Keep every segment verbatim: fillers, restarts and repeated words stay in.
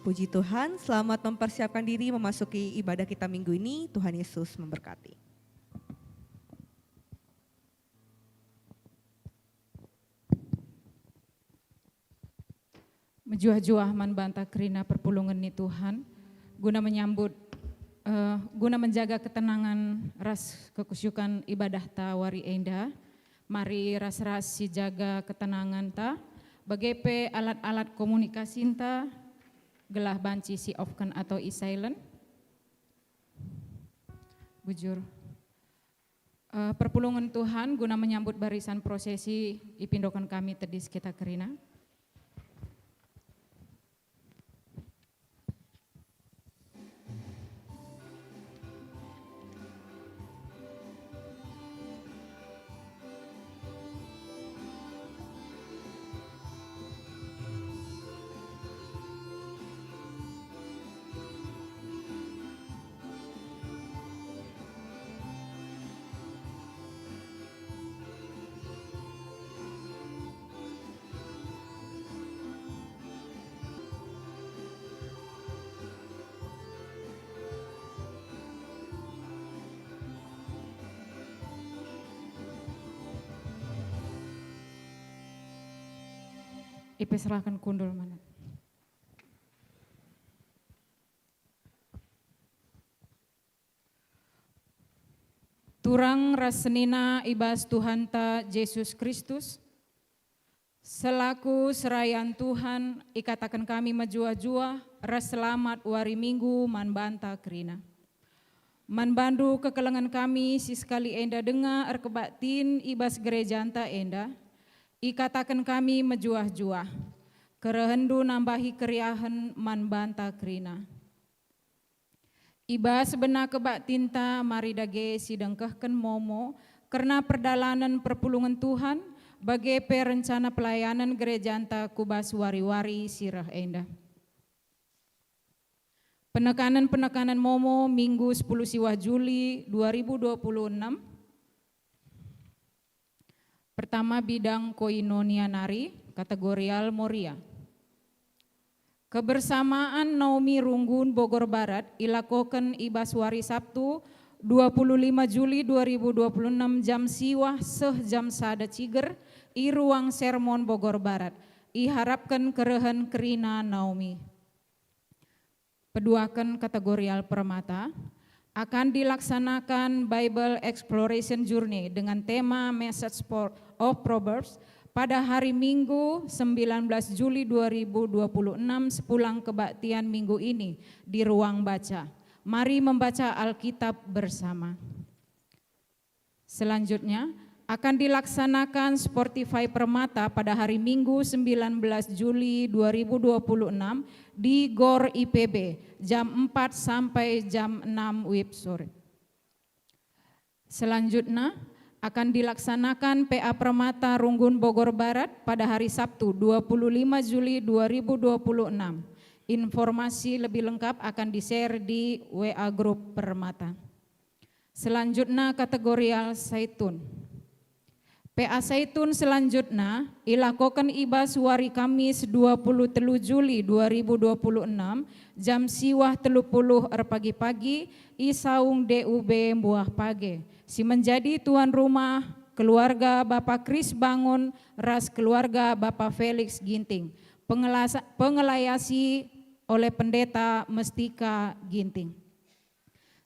Puji Tuhan, selamat mempersiapkan diri memasuki ibadah kita minggu ini. Tuhan Yesus memberkati. Mejuah-juah man banta kerina perpulungen ni Tuhan, guna menyambut, eh, guna menjaga ketenangan ras kekusyukan ibadahta wari enda. Mari ras-ras sijaga ketenanganta, bage pe alat-alat komunikasinta, gelah banci si-off-ken atau i-silent. Bujur. Eh, perpulungen Tuhan guna menyambut barisan prosesi ipindoken kami tedis kita kerina. Ipeserahken kundul mana. Turang ras senina i bas Tuhanta Jesus Kristus, selaku serayan Tuhan, ikataken kami mejuah-juah ras selamat wari Minggu man banta kerina. Man bandu kekelengen kami si sekali enda denga erkebaktin i bas gerejanta enda, ikataken kami mejuah-juah, kerehenndu nambahi keriahen man banta kerina. I bas bena kebaktinta mari dage sidengkehken momo kerna perdalanen perpulungen Tuhan, bage pe rencana pelayanen gerejanta ku bas wari-wari si reh enda. Penekanen-penekanen momo Minggu sepuluh siwah Juli dua ribu dua puluh enam. Pertama, bidang koinonia nari, kategorial Moria. Kebersamaan Naomi Runggun Bogor Barat ilakoken i bas wari Sabtu, dua puluh lima Juli dua ribu dua puluh enam, jam siwah seh jam sada ciger, i ruang sermon Bogor Barat. Iharapken kerehen kerina Naomi. Peduaken kategorial Permata, akan dilaksanakan Bible Exploration Journey dengan tema Message for, of Proverbs pada hari Minggu, sembilan belas Juli dua ribu dua puluh enam, sepulang kebaktian minggu ini di ruang baca. Mari membaca Alkitab bersama. Selanjutnya, akan dilaksanakan Sportify Permata pada hari Minggu, sembilan belas Juli dua ribu dua puluh enam, di Gor I P B, jam empat sampai jam enam wib sore. Selanjutnya, akan dilaksanakan P A Permata Runggun Bogor Barat pada hari Sabtu, dua puluh lima Juli dua ribu dua puluh enam. Informasi lebih lengkap akan di-share di W A Group Permata. Selanjutna, kategorial Saitun. P A Saitun selanjutna ilakoken i bas wari Kamis, dua puluh telu Juli dua ribu dua puluh enam, jam siwah telu puluh erpagi-pagi, i Saung D U B Mbuah Page, si menjadi tuan rumah keluarga Bapa Kris Bangun ras keluarga Bapa Felix Ginting, pengelasa-, pengelayasi oleh Pendeta Mestika Ginting.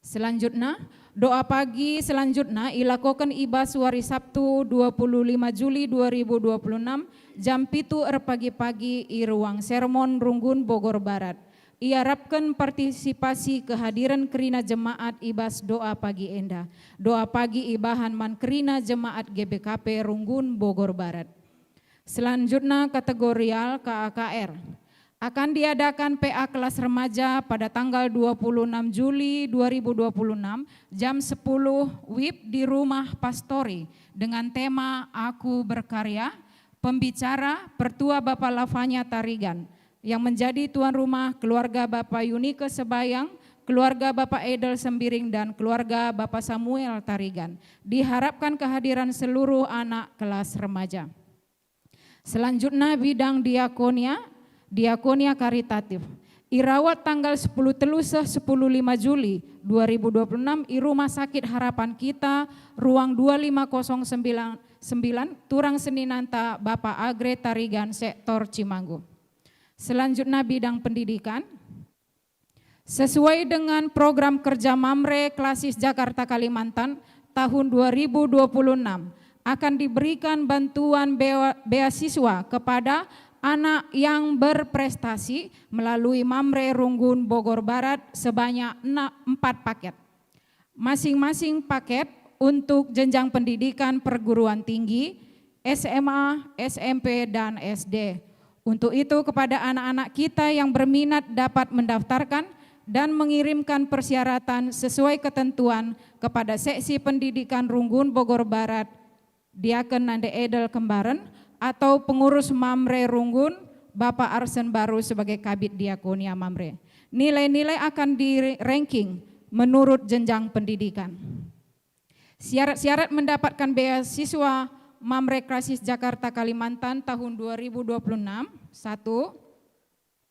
Selanjutna, doa pagi selanjutna ilakoken i bas wari Sabtu, dua puluh lima Juli dua ribu dua puluh enam, jam pitu erpagi-pagi, i Ruang Sermon Runggun, Bogor Barat. Iarapken partisipasi kehadiren kerina jemaat i bas doa pagi enda. Doa pagi ibahan man kerina jemaat G B K P Runggun, Bogor Barat. Selanjutna, kategorial K A K R. Akan diadakan P A kelas remaja pada tanggal dua puluh enam Juli dua ribu dua puluh enam, jam sepuluh wib, di Rumah Pastori dengan tema Aku Berkarya, pembicara Pertua Bapa Lavanya Tarigan, yang menjadi tuan rumah keluarga Bapa Yunike Sebayang, keluarga Bapa Edel Sembiring, dan keluarga Bapa Samuel Tarigan. Diharapkan kehadiran seluruh anak kelas remaja. Selanjutna, bidang diakonia, diakonia karitatif. Irawat tanggal sepuluh telu seh sepuluh lima Juli dua ribu dua puluh enam i Rumah Sakit Harapan Kita, ruang dua lima kosong sembilan, sembilan, Turang Seninanta, Bapa Agre Tarigan, Sektor Cimanggu. Selanjutnya, bidang pendidikan. Sesuai dengan program kerja Mamre Klasis Jakarta Kalimantan tahun dua ribu dua puluh enam, akan diberikan bantuan bewa-, beasiswa kepada anak yang berprestasi melalui Mamre Runggun Bogor Barat sebanyak ena-, empat paket. Masing-masing paket untuk jenjang pendidikan perguruan tinggi, S M A, S M P, dan S D. Untuk itu, kepada anak-anak kita yang berminat dapat mendaftarkan dan mengirimkan persyaratan sesuai ketentuan kepada Seksi Pendidikan Runggun Bogor Barat, Diaken Nande Edel Kembaren, atau pengurus Mamre Runggun, Bapa Arsen Baru sebagai Kabid Diakonia Mamre. Nilai-nilai akan di-ranking menurut jenjang pendidikan. Syarat-syarat mendapatkan beasiswa Mamre Klasis Jakarta Kalimantan tahun dua ribu dua puluh enam, satu,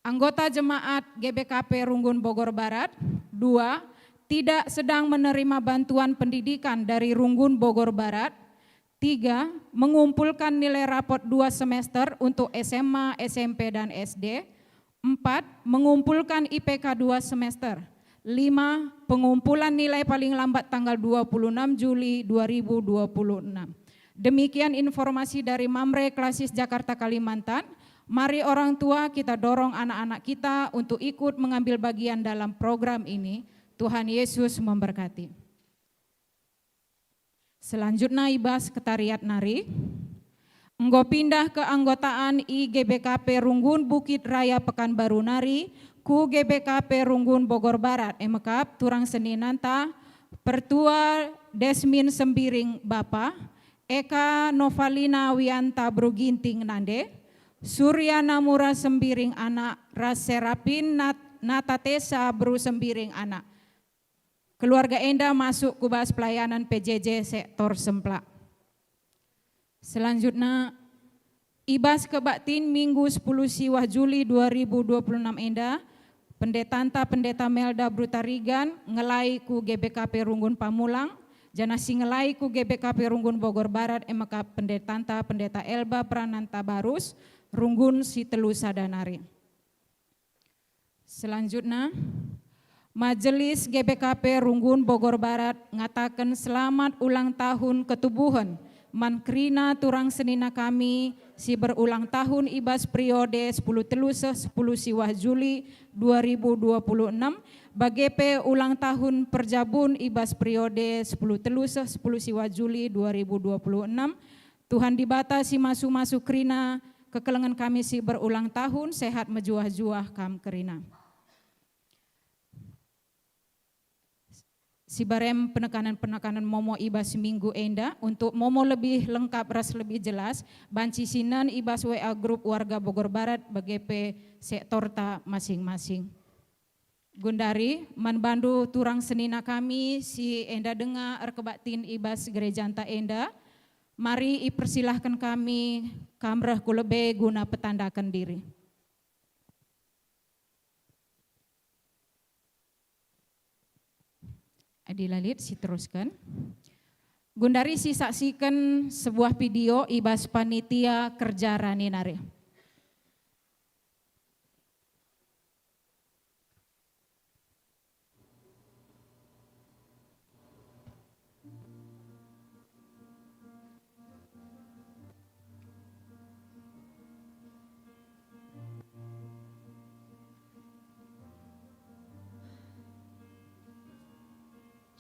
anggota jemaat G B K P Runggun Bogor Barat, dua, tidak sedang menerima bantuan pendidikan dari Runggun Bogor Barat, tiga, mengumpulkan nilai rapot dua semester untuk S M A, S M P, dan S D, empat, mengumpulkan I P K dua semester, lima, pengumpulan nilai paling lambat tanggal dua puluh enam Juli dua ribu dua puluh enam. Demikian informasi dari Mamre Klasis Jakarta Kalimantan. Mari orang tua kita dorong anak-anak kita untuk ikut mengambil bagian dalam program ini. Tuhan Yesus memberkati. Selanjutnya i bas sekretariat nari. Enggo pindah keanggotaan i G B K P Runggun Bukit Raya Pekanbaru nari ku G B K P Runggun Bogor Barat, e mekap Turang Seninanta, Pertua Desmin Sembiring bapa, Eka Novalina Wianta beru Ginting nande, Surya Namura Sembiring anak, ras Serapin Nat-, Natatesa beru Sembiring anak. Keluarga enda masuk ku bas pelayanan P J J sektor Semplak. Selanjutnya, i bas kebaktin Minggu sepuluh siwah Juli dua ribu dua puluh enam enda, pendetanta Pendeta Melda Brutarigan ngelai ku G B K P Runggun Pamulang, janah si ngelai ku G B K P Runggun Bogor Barat e mekap pendetanta Pendeta Elba Prananta Barus, Runggun si telu sada nari. Selanjutnya, Majelis G B K P Runggun Bogor Barat ngataken selamat ulang tahun ketubuhen man kerina turang senina kami si berulang tahun i bas periode sepuluh telu seh sepuluh siwah Juli dua ribu dua puluh enam, bage pe ulang tahun perjabun i bas periode sepuluh telu seh sepuluh siwah Juli dua ribu dua puluh enam. Tuhan Dibata si masu-masu kerina, kekelengen kami si berulang tahun, sehat mejuah-juah kam kerina. Sibarem penekanen-penekanen momo i bas minggu enda, untuk momo lebih lengkap ras lebih jelas, banci sinen i bas W A grup warga Bogor Barat bage pe sektorta masing-masing. Gundari, man bandu turang senina kami si enda denga erkebaktin i bas gerejanta enda, mari ipersilahken kami kam reh ku lebe guna petandaken diri. Adi la lit, siterusken. Gundari sisaksiken sebuah video i bas panitia kerja rani nari.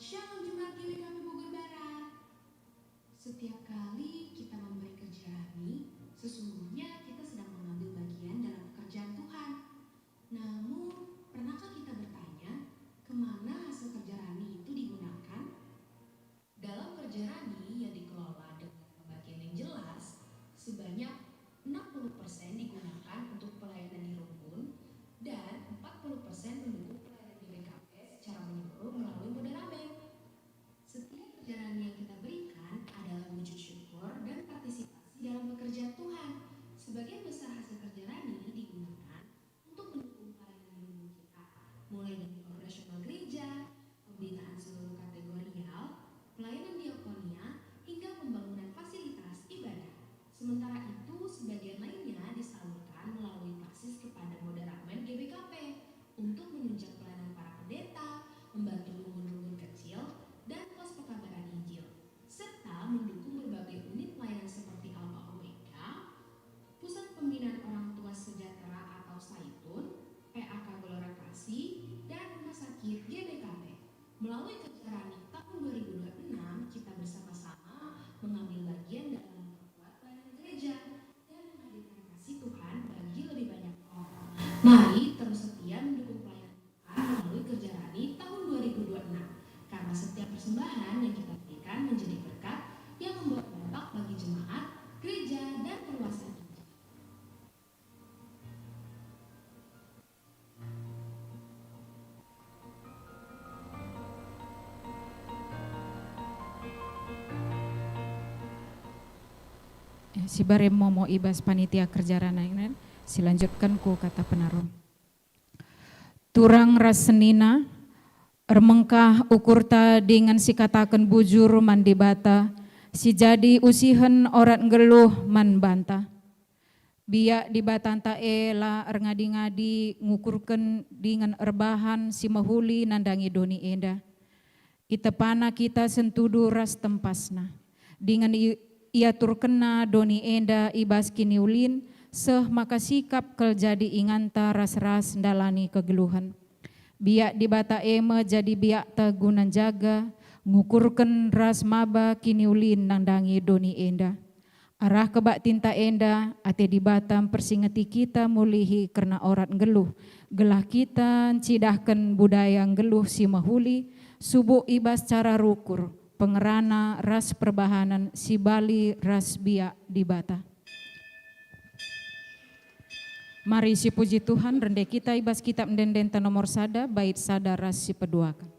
Shalom jemaat G B K P Bogor Barat. Setiap kali kita memberi kerja rani, sesungguhnya kita sedang Si bare momo i bas panitia kerja rana inen, silanjutken ku kata penaru. Turang ras senina, ermengkah ukurta dingen sikataken bujur man Dibata, si jadi usihen orat nggeluh man banta. Biak Dibatanta e la erngadi-ngadi ngukurken dingen erbahan si mehuli nandangi doni enda. Itepana kita sentudu ras tempasna, dingen i-, iaturkenna doni enda i bas kiniulin, seh maka sikap kal jadi inganta ras-ras ndalani kegeluhen. Biak Dibata e me jadi biakta guna njaga, ngukurken ras maba kiniulin nandangi doni enda. Arah kebaktinta enda, ate Dibata mpersingeti kita mulihi kerna orat nggeluh, gelah kita ncidahken budaya nggeluh si mehuli, subuk i bas cara rukur, pengerana ras perbahanen si bali ras biak Dibata. Mari sipuji Tuhan, rende kita i bas Kitab Ende-endenta nomor sada, bait sada ras si peduaken.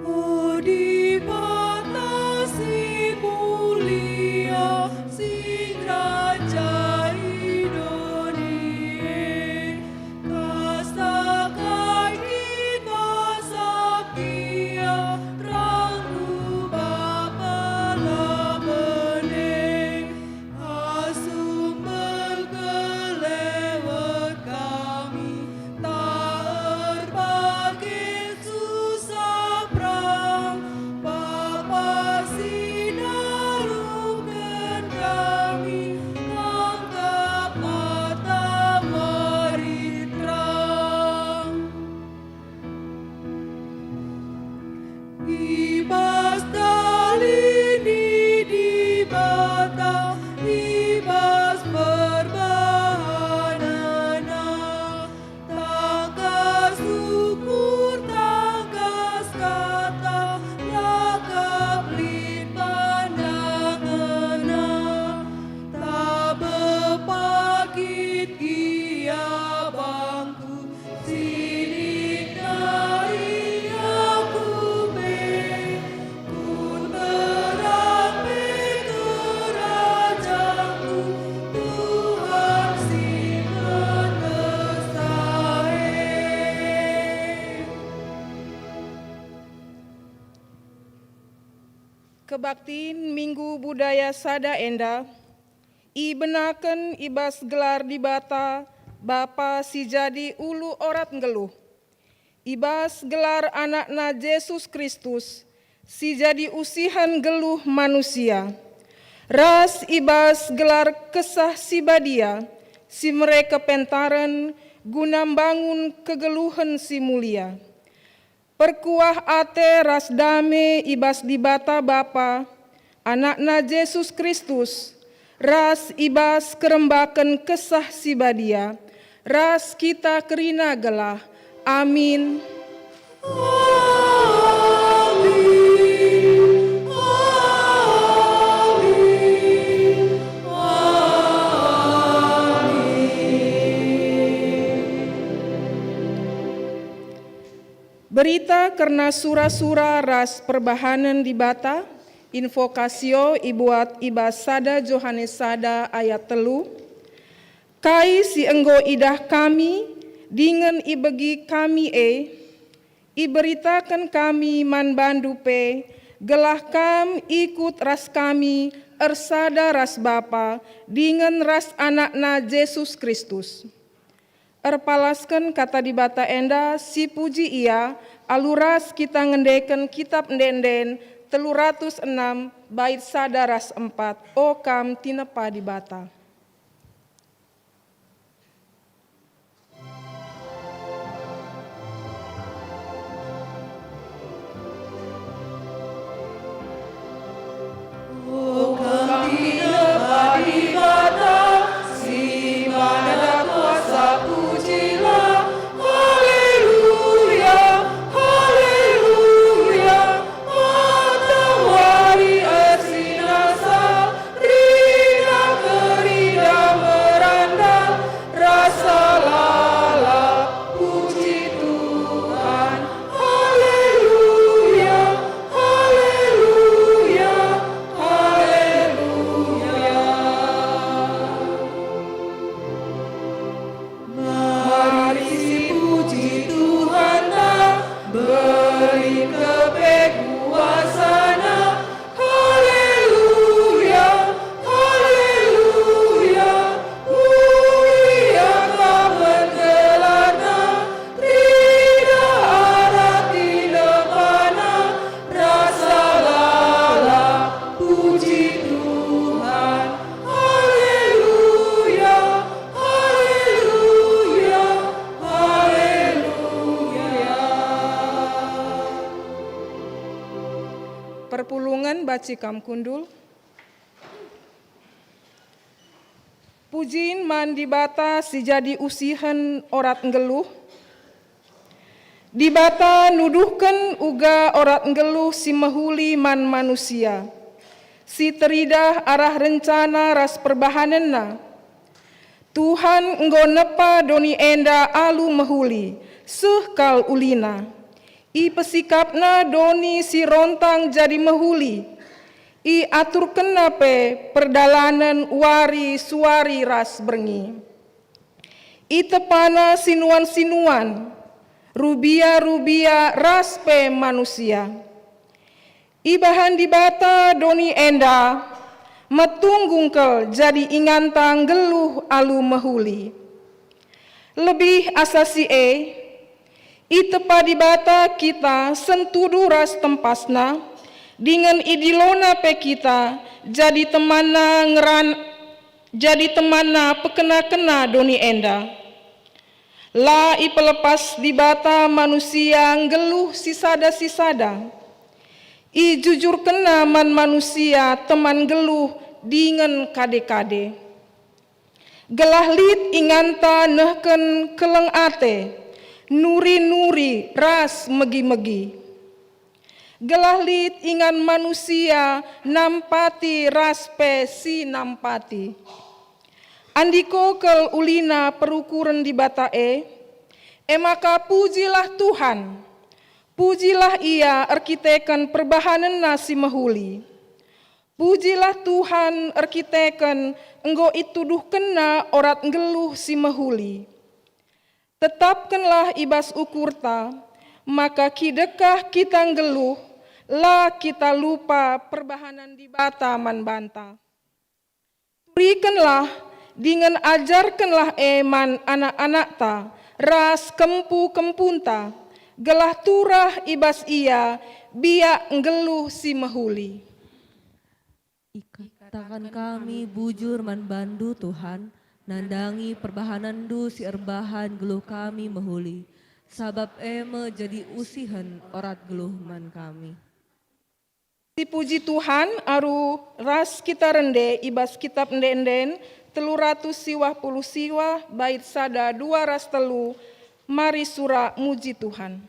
O Dibata si mulia, si ngerajai doni e, Kasa kai kita sakia rangku Bapa la bene, asum berkelewet kami, tak erpake susah perang, Bapa si naruhken kami, tangkap mata mari terang. I bas dali ni Dibata, i bas perbahanenNa, tangkas ukur, tangkas kata, lakap lit pandangenNa, tabe pakit gia bangku, sinik nari aku pe, kun terang pe kerajanku, Tuhan si ngketesa e. Kebaktin Minggu Budaya sada enda ibenaken i bas gelar Dibata, Bapa si jadi ulu orat nggeluh, i bas gelar AnakNa Jesus Kristus, si jadi usihen nggeluh manusia, ras i bas gelar Kesah Si Badia, si mere kepentaren guna mbangun kegeluhen si mulia. Perkuah ate ras dame i bas Dibata Bapa, AnakNa Jesus Kristus, ras i bas kerembaken Kesah Si Badia, ras kita kerina gelah. Amin. Amin. Amin. Amin. Berita kerna sura-sura ras perbahanen Dibata, Invokasio ibuat i bas sada Johanes sada ayat telu, "Kai si enggo idah kami dingen ibegi kami e, iberitaken kami man bandu pe, gelah kam ikut ras kami ersada ras Bapa dingen ras AnakNa Jesus Kristus." Erpalasken Kata Dibata enda, sipuji Ia, alu ras kita ngendeken Kitap Ende-enden telu ratus enam bait sada ras empat, O kam tinepa Dibata. O kam tinepa Dibata, si man data kuasa, pujilah. Haleluya, haleluya. Matawari ersinasa, ringan Banci kam kundul. Pujin man Dibata si jadi usihen orat nggeluh. Dibata nuduhken uga orat nggeluh si mehuli man manusia, si teridah arah rencana ras perbahanenNa. Tuhan enggo nepa doni enda alu mehuli, seh kal ulina. IpesikapNa doni si rontang jadi mehuli. IaturkenNa pe perdalanen wari-suari ras berngi. ItepaNa sinuan-sinuan, rubia-rubia ras pe manusia. Ibahan Dibata doni enda metunggung kal jadi inganta nggeluh alu mehuli. Lebih asa si e, itepa Dibata kita sentudu ras tempasNa, dingen idiloNa pe kita jadi temanNa ngeran, jadi temanNa pekena-kena doni enda. La ipelepas Dibata manusia nggeluh sisada-sisada. IjujurkenNa man manusia teman nggeluh dingen kade-kade. Gelah lit inganta nehken keleng ate, nuri-nuri ras megi-megi. Gelah lit ingan manusia nampati ras pe si nampati. Andiko kal ulina perukuren Dibata e, e maka pujilah Tuhan. Pujilah Ia erkiteken perbahanenNa si mehuli. Pujilah Tuhan erkiteken enggo ituduhkenNa orat nggeluh si mehuli. Tetapkenlah i bas ukurta, maka kidekah kita nggeluh, la kita lupa perbahanen Dibata man banta. Turikenlah dingen ajarkenlah e man anak-anakta ras kempu-kempunta, gelah turah i bas ia biak nggeluh si mehuli. Ikataken kami bujur man bandu, Tuhan, nandangi perbahanenndu si erbahan geluh kami mehuli, sabap e me jadi usihen orat geluh man kami. Sipuji Tuhan alu ras kita rende i bas Kitap Ende-enden telu ratus siwah puluh siwah, bait sada, dua ras telu. Mari sura muji Tuhan.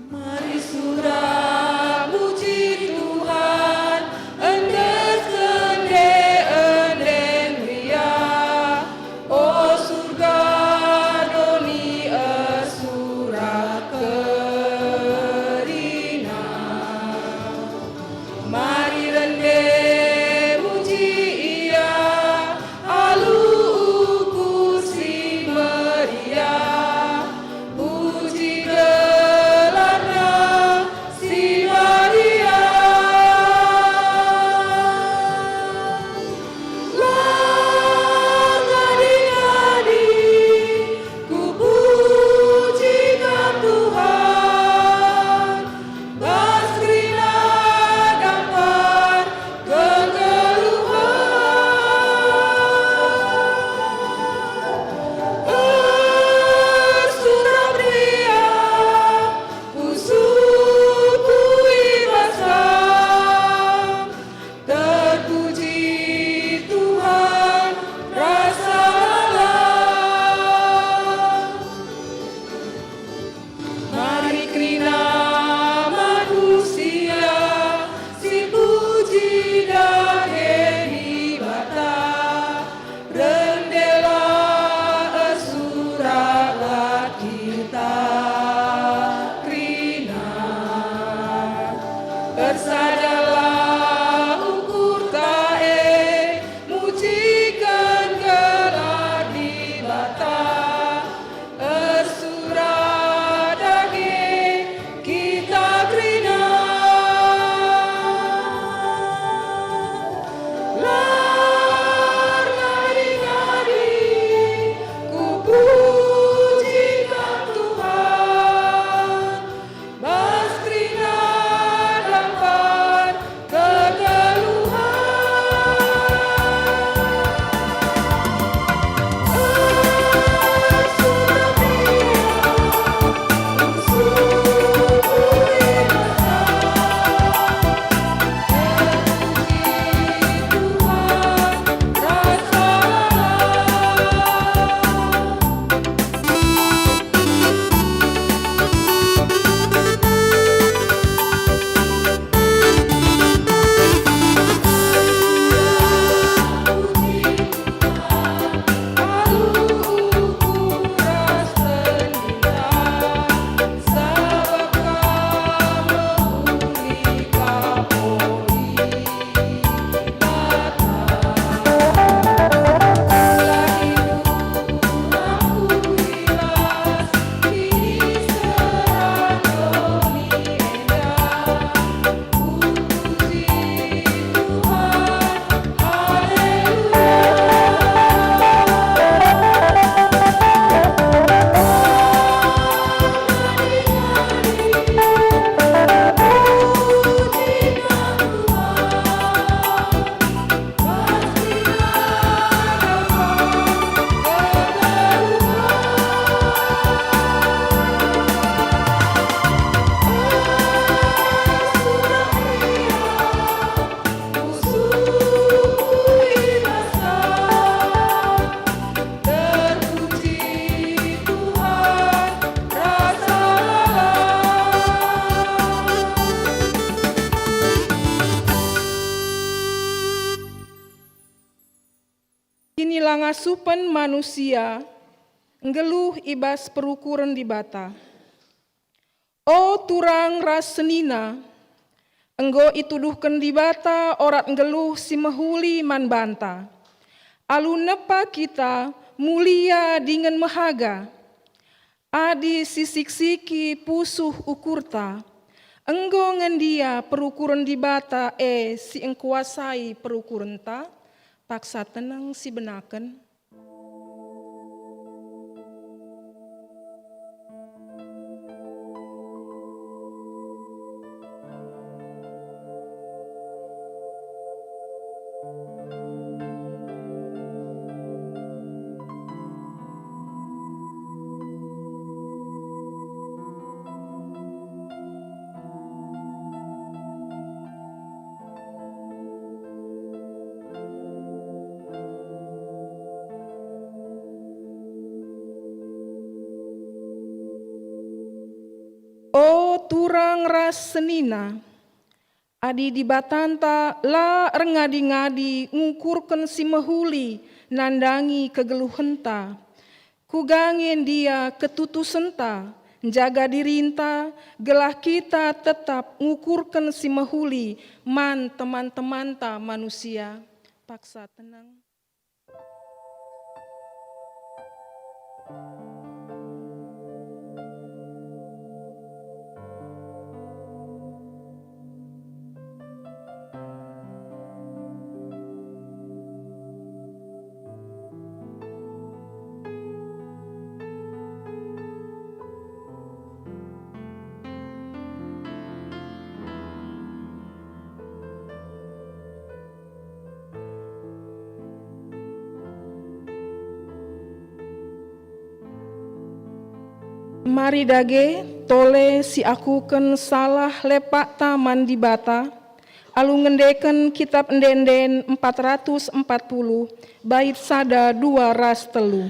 Mari sura muji Tuhan, endesken ende-enden meriah. O la ngasupen manusia nggeluh i bas perukuren Dibata. O turang ras senina, enggo ituduhken Dibata orat nggeluh si mehuli man banta. Alu nepa kita mulia dingen mehaga. Adi sisiksiki pusuh ukurta, enggo ngendia perukuren Dibata e si engkuasai perukurenta? Paksa teneng sibenaken. O turang ras senina, adi Dibatanta la erngadi-ngadi ngukurken si mehuli nandangi kegeluhenta, kuga nge ndia ketutusenta njaga dirinta gelah kita tetap ngukurken si mehuli man teman-temanta manusia? Paksa tenang. Mari dage tole siakuken salah lepakta man Dibata, alu ngendeken Kitap Ende-enden empat ratus empat puluh, bait sada, dua, ras telu.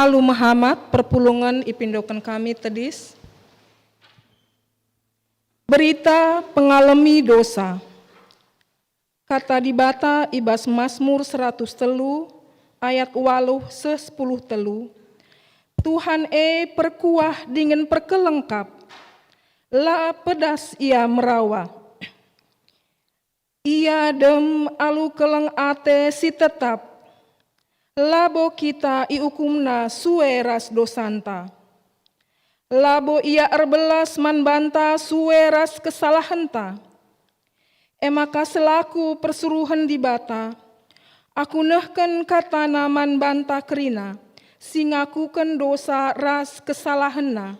Alu mehamat perpulungen ipindoken kami tedis. Berita pengalemi dosa. Kata Dibata i bas Masmur seratus telu ayat waluh seh sepuluh telu, "Tuhan e perkuah dingen perkeleng kap, la pedas Ia merawa. Ia dem alu keleng ate si tetap, labo kita iukumna sue ras dosanta. Labo Ia erbelas man banta sue ras kesalahenta." E maka selaku persuruhen Dibata, aku nehken kataNa man banta kerina si ngakuken dosa ras kesalahenna,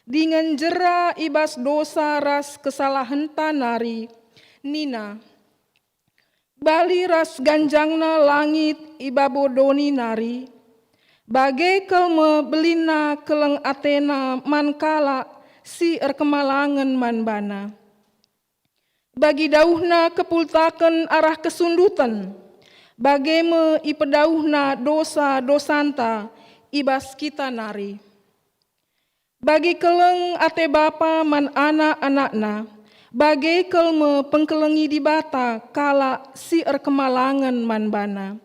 dingen jera i bas dosa ras kesalahenta nari, nina, "Bali ras ganjangna langit i babo doni nari, bage kal me belinna keleng atena man kalak si erkemalangen man baNa. Bagi dauhna kepultaken arah kesunduten, bage me ipedauhna dosa-dosanta i bas kita nari. Bagi keleng ate bapa man anak-anakna, bage kal me pengkelengi Dibata kalak si erkemalangen man baNa.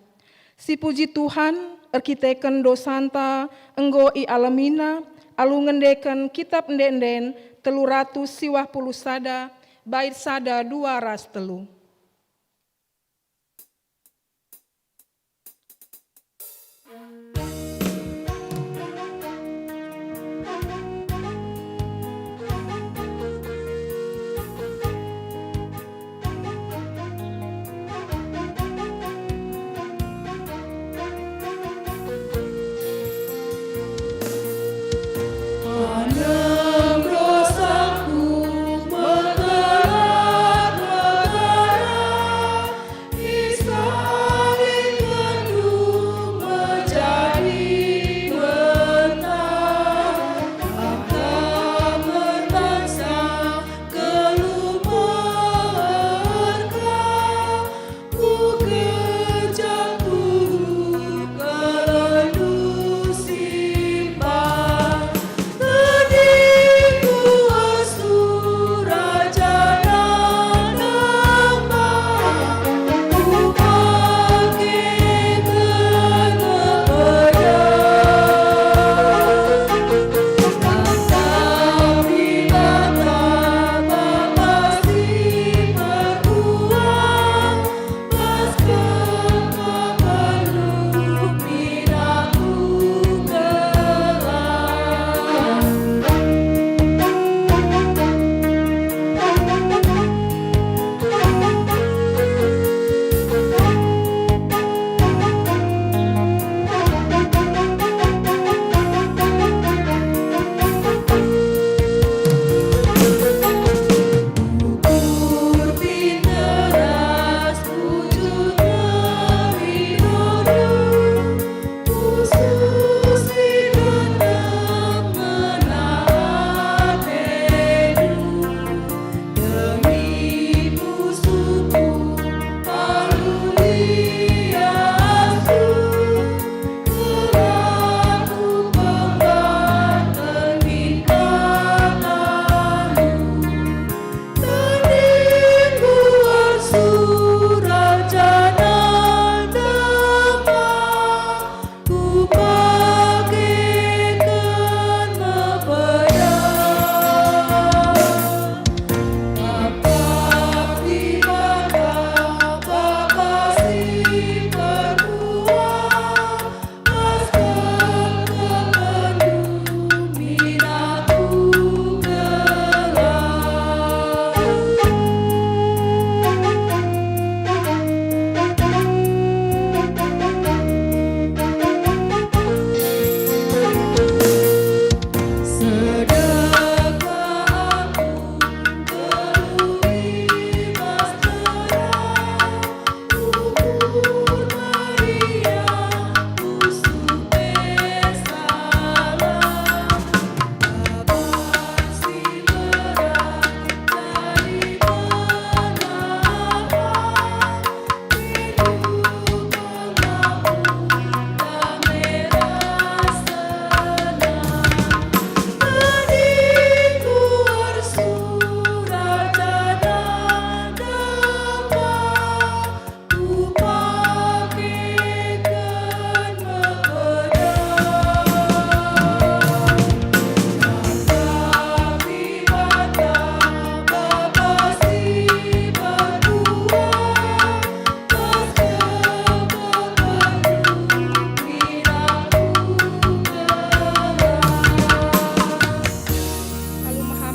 Sipuji Tuhan, erkiteken dosanta enggo ialemiNa alu ngendeken Kitap Ende-enden telu ratus siwah puluh sada, bait sada, dua ras telu.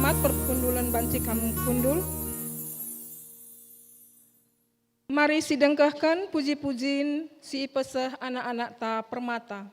Mat perkundulen banci kam kundul. Mari sidengkehken puji-pujin si ipeseh anak-anakta Permata.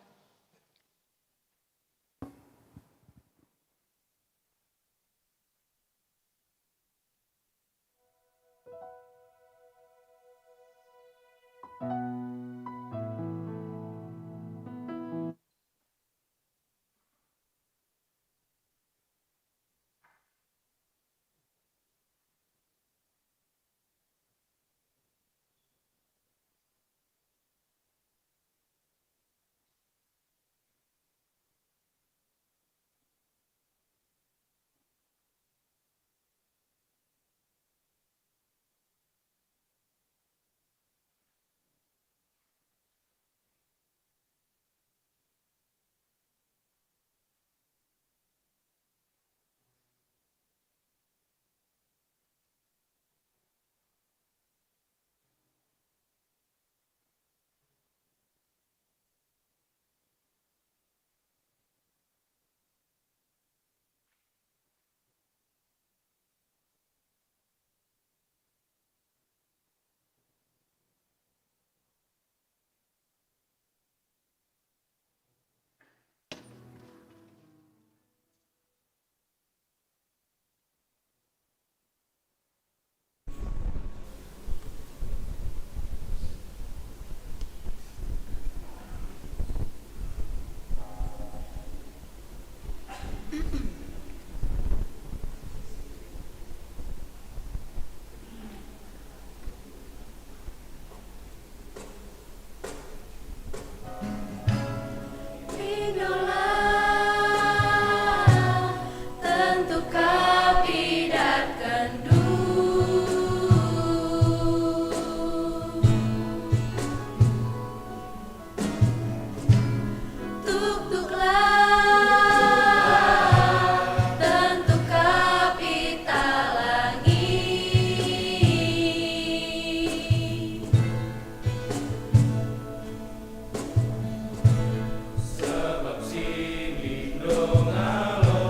Rindulah, tentu kau idatkenndu. Tuktuklah, tentu kau italangi. Sebab si mindo ngalo.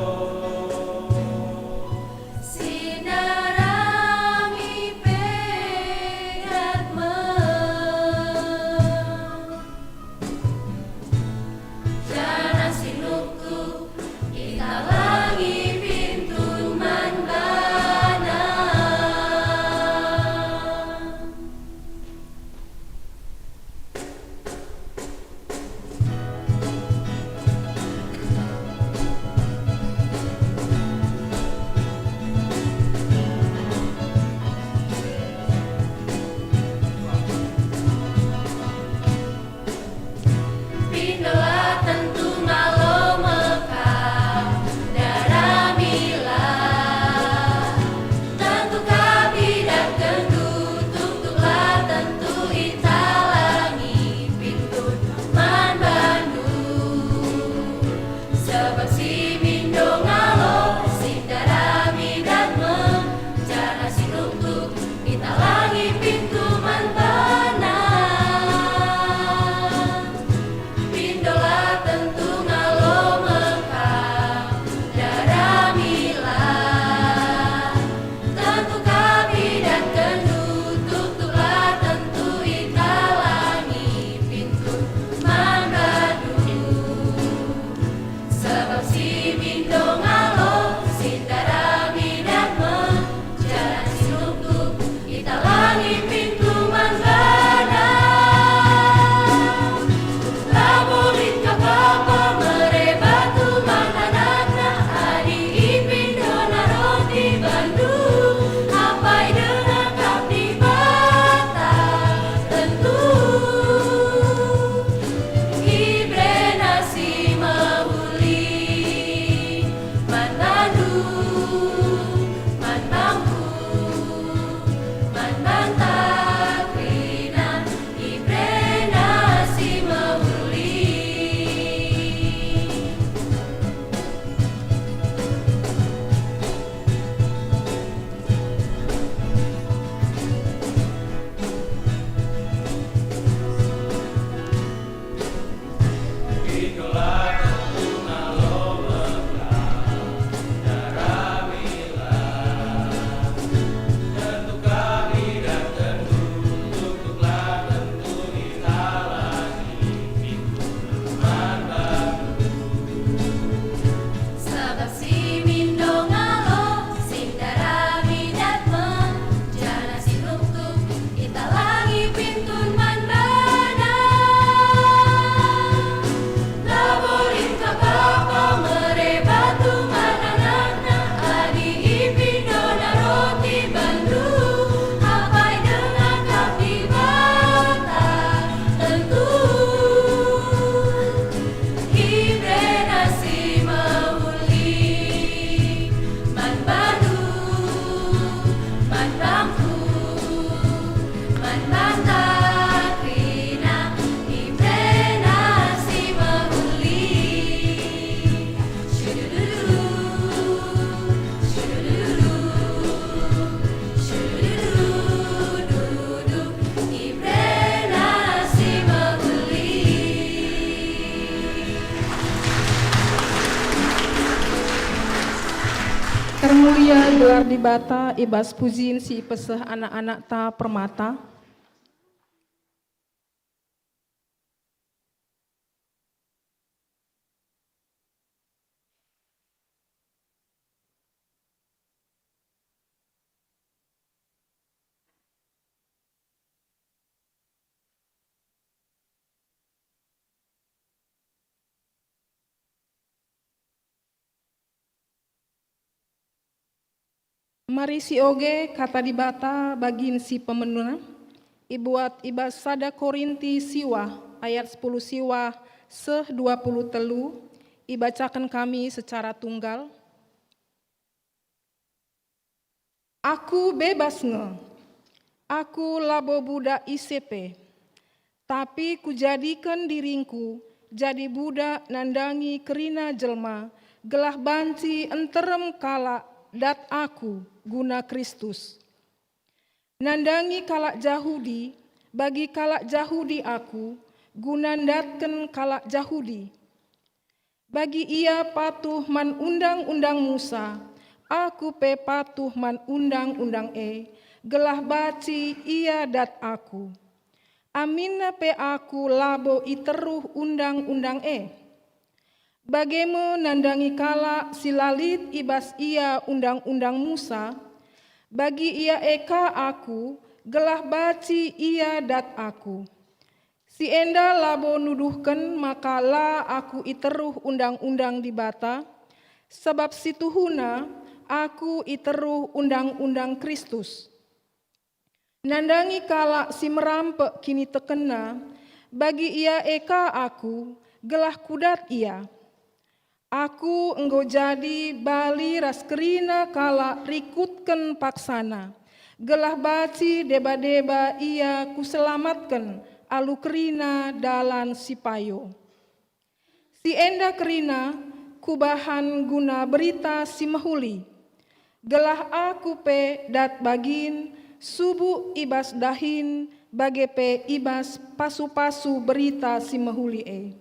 Mulia gelar Dibata i bas pujin si ipeseh anak-anakta permata. Mari sioge Kata Dibata bagin si pemenuna, ibuat i bas sada Korinti siwah ayat sepuluh siwah seh dua puluh telu, ibacaken kami secara tunggal. Aku bebas nge. Aku labo budak ise pe. Tapi kujadiken diringku jadi budak nandangi kerina jelma, gelah banci nterem kalak dat aku guna Kristus. Nandangi kalak Jahudi, bagi kalak Jahudi aku, guna ndatken kalak Jahudi. Bagi ia patuh man Undang-undang Musa, aku pe patuh man Undang-undang e, gelah banci ia dat aku. Aminna pe aku labo i teruh Undang-undang e. Bage me nandangi kalak si la lit i bas ia Undang-undang Musa, bagi ia e ka aku, gelah banci ia dat aku. Si enda labo nuduhken maka la aku i teruh Undang-undang Dibata, sabap si tuhuna aku i teruh Undang-undang Kristus. Nandangi kalak si merampek kinitekenna, bagi ia e ka aku, gelah kudat ia. Aku enggo jadi bali ras kerina kalak rikutken paksana, gelah banci deba-deba ia kuselamatken alu kerina dalan si payo. Si enda kerina kubahan guna Berita Si Mehuli, gelah aku pe dat bagin subuk i bas dahin bage pe i bas pasu-pasu Berita Si Mehuli e.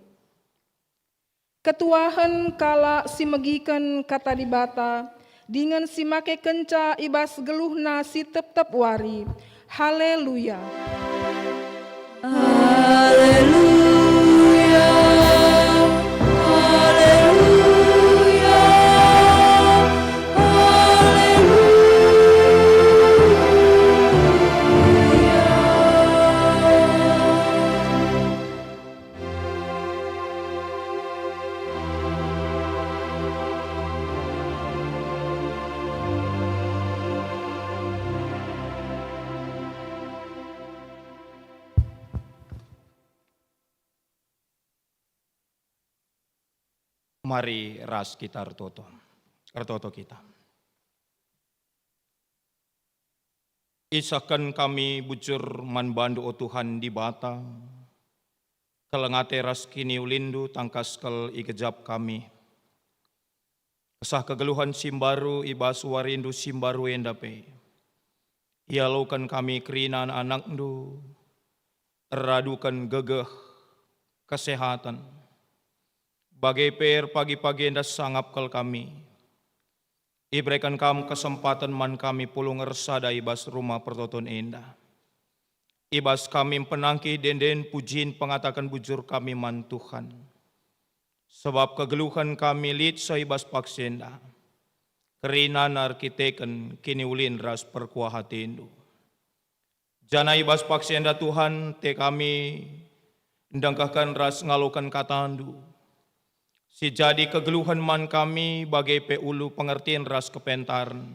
Ketuahen kalak si megiken Kata Dibata dingen si makekenca i bas geluhna si tep-tep wari. Haleluya! Haleluya! Haleluya! Haleluya! Mari ras kita ertoto. Ertoto kita. Isehken kami bujur man bandu, o Tuhan Dibata, keleng ate ras kiniulindu tangkas kal igejap kami. Kesah kegeluhen si mbaru i bas warindu si mbaru enda pe, ialoken kami kerina anak-anakndu, eraduken gegeh, kesehaten, bage pe erpagi-pagi enda sangap kal kami. Ibereken Kam kesempaten man kami pulung ersada i bas rumah pertoton enda. I bas kami mpenangkih ende-enden pujin pengataken bujur kami man Tuhan. Sabap kegeluhen kami lit seh i bas paksa enda. Kerinana erkiteken kiniulin ras perkuah atendu. Janah i bas paksa enda, Tuhan, ate kami ndengkehken ras ngaloken katandu, si jadi kegeluhen man kami bage pe ulu pengertin ras kepentaren.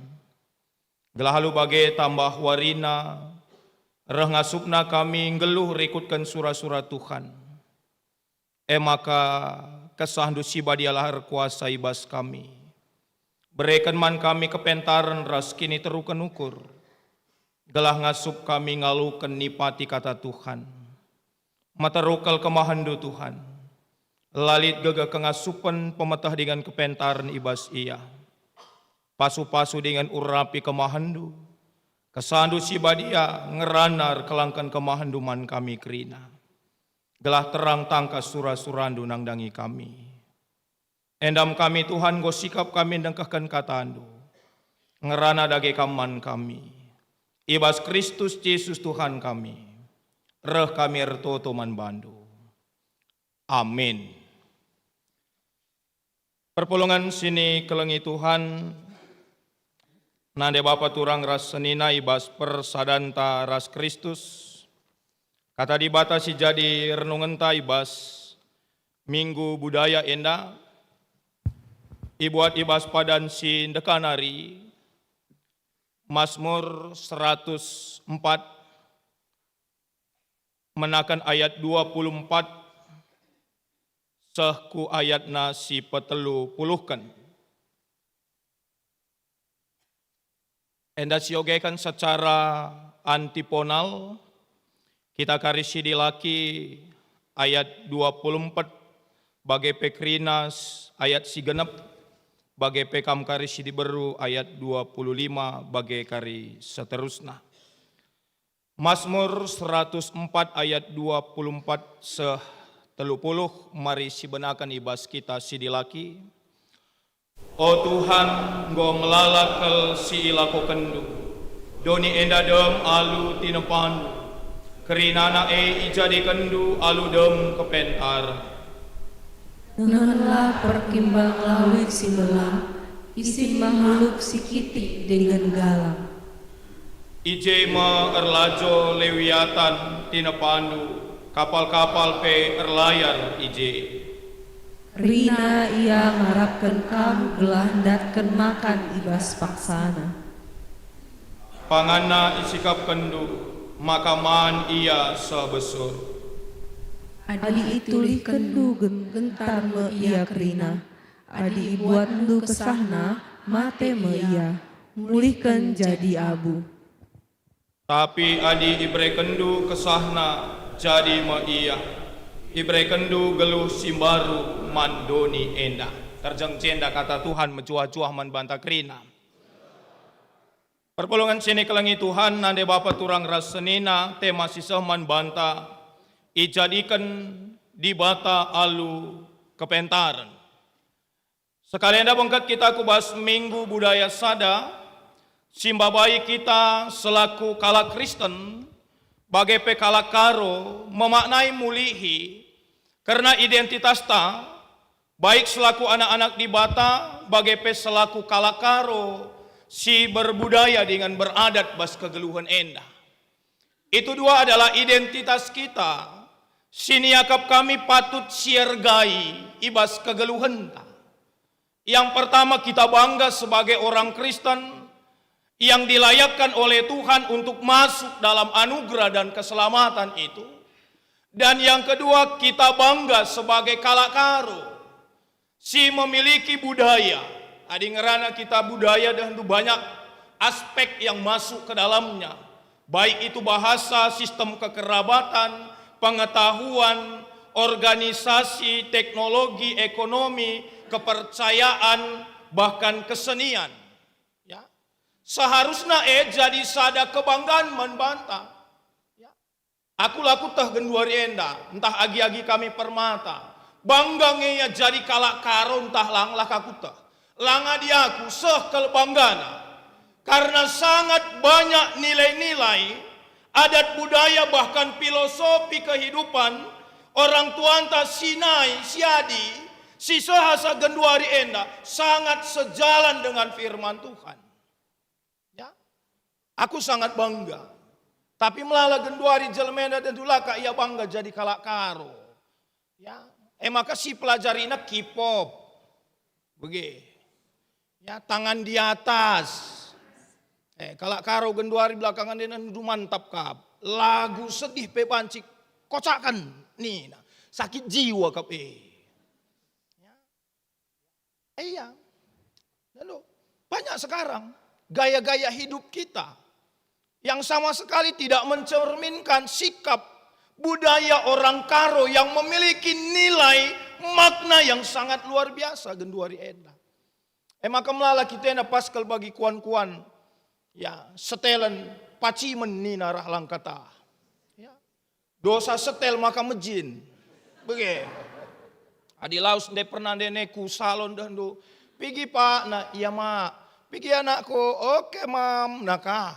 Gelah alu bage tambah warina, reh ngasupna kami nggeluh rikutken sura-sura Tuhan. E maka, kesahndu si badialah erkuasa i bas kami. Bereken man kami kepentaren ras kiniteruken ukur, gelah ngasup kami ngaloken nipati kata Tuhan. Meteruk kal kemahenndu, Tuhan. La lit gegeh kengasupen pemeteh dingen kepentaren i bas ia. Pasu-pasu dingen urapi kemahenndu. Kesahndu si badia ngerana erkelangken kemahenndu man kami kerina. Gelah terang tangkas sura-surandu nandangi kami. Enda me kami, Tuhan, enggo sikap kami ndengkehken katandu. ngerana dage Kam man kami. I bas Kristus Jesus Tuhan kami, reh kami ertoto man baNdu. Amin. Perpulungen si nikelengi Tuhan, nande bapa turang ras senina i bas persadanta ras Kristus, Kata Dibata si jadi renungenta i bas Minggu Budaya enda, ibuat i bas padan si ndeka nari, Masmur seratus empat, menaken ayat dua puluh empat seh ku ayatna si petelu puluhken. Enda siogeken secara antiponal, kita kari si dilaki ayat dua puluh empat, bage pe kerina s-, ayat si genep, bage pe kam kari si diberu ayat dua puluh lima, bage kari seterusna. Masmur seratus empat ayat dua puluh empat seh telu puluh, mari sibenaken i bas kita si dilaki. O Tuhan, enggo melala kal si ilakokenndu. Doni enda dem alu tinepandu. Kerinana e ijadikenndu alu dem kepentaren. Denganlah perkimbang lawit si mbelah, isi makhluk si kitik dingen galang. I je me erlajo Lewiatan tinepandu, kapal-kapal pe erlayar i je. Kerina ia ngarapken kam gelah ndatken makan i bas paksana. Panganna isikapkenndu, maka man ia seh besur. Adi itulihkenndu gen-, gentar me ia kerina, adi ibuatndu kesahna, mate me ia, mulihken jadi abu. Tapi adi iberekenndu kesahna, jadi me ia, iberekenndu geluh si mbaru man doni enda. Terjeng jenda kata Tuhan mejuah-juah man banta kerina. Perpulungen si nikelengi Tuhan, nande bapa turang ras senina, tema si seh man banta, ijadiken Dibata alu kepentaren. Sekali enda bengket kita ku bas Minggu Budaya sada, si mbabai kita selaku kalak Kristen, bage pe kalak Karo, memaknai mulihi kerna identitasta, baik selaku anak-anak Dibata, bage pe selaku kalak Karo si berbudaya dingen beradat bas kegeluhen enda. Itu dua adalah identitas kita, si niakap kami patut siergai i bas kegeluhenta. Yang pertama, kita bangga sebagai orang Kristen yang dilayakkan oleh Tuhan untuk masuk dalam anugerah dan keselamatan itu. Dan yang kedua, kita bangga sebagai kalak Karo si memiliki budaya. Adi ngerana kita budaya, dehndu banyak aspek yang masuk ke dalamnya, baik itu bahasa, sistem kekerabatan, pengetahuan, organisasi, teknologi, ekonomi, kepercayaan, bahkan kesenian. Ya. Seharusna e jadi sada kebanggaan man banta. Ya. Aku la kuteh genduari enda, ntah agi-agi kami permata. Bangga nge ia jadi kalak Karo ntah lang, la ka kuteh. Lang adi aku, seh kal banggana. Karena sangat banyak nilai-nilai, adat budaya, bahkan filosofi kehidupan orang tuanta si nai, si adi, si seh asa genduari enda sangat sejalan dengan firman Tuhan. Ya. Aku sangat bangga. Tapi melala genduari jelma enda tentu la ka ia bangga jadi kalak Karo. Ya. E maka si pelajarina K-pop. Bage. Ya, tangan di atas. Eh, kalak Karo genduari belakangan enda ndu mantap kap. Lagu sedih pe banci kocaken nina. Sakit jiwa kap e. Ya. Iya. Lalu, banyak sekarang gaya-gaya hidup kita yang sama sekali tidak mencerminkan sikap budaya orang Karo yang memiliki nilai makna yang sangat luar biasa genduari enda. E maka melala kita enda pas kal bagi kuan-kuan, ya, setelen pacimen nina reh lang kata. Ya. Dosa setel maka mejin. Bage. Adi lawes ndai pernah ndai nai ku salon dehndu. Pigi, Pak? Na, ia, Mak. Pigi anakku, oke mam, naka.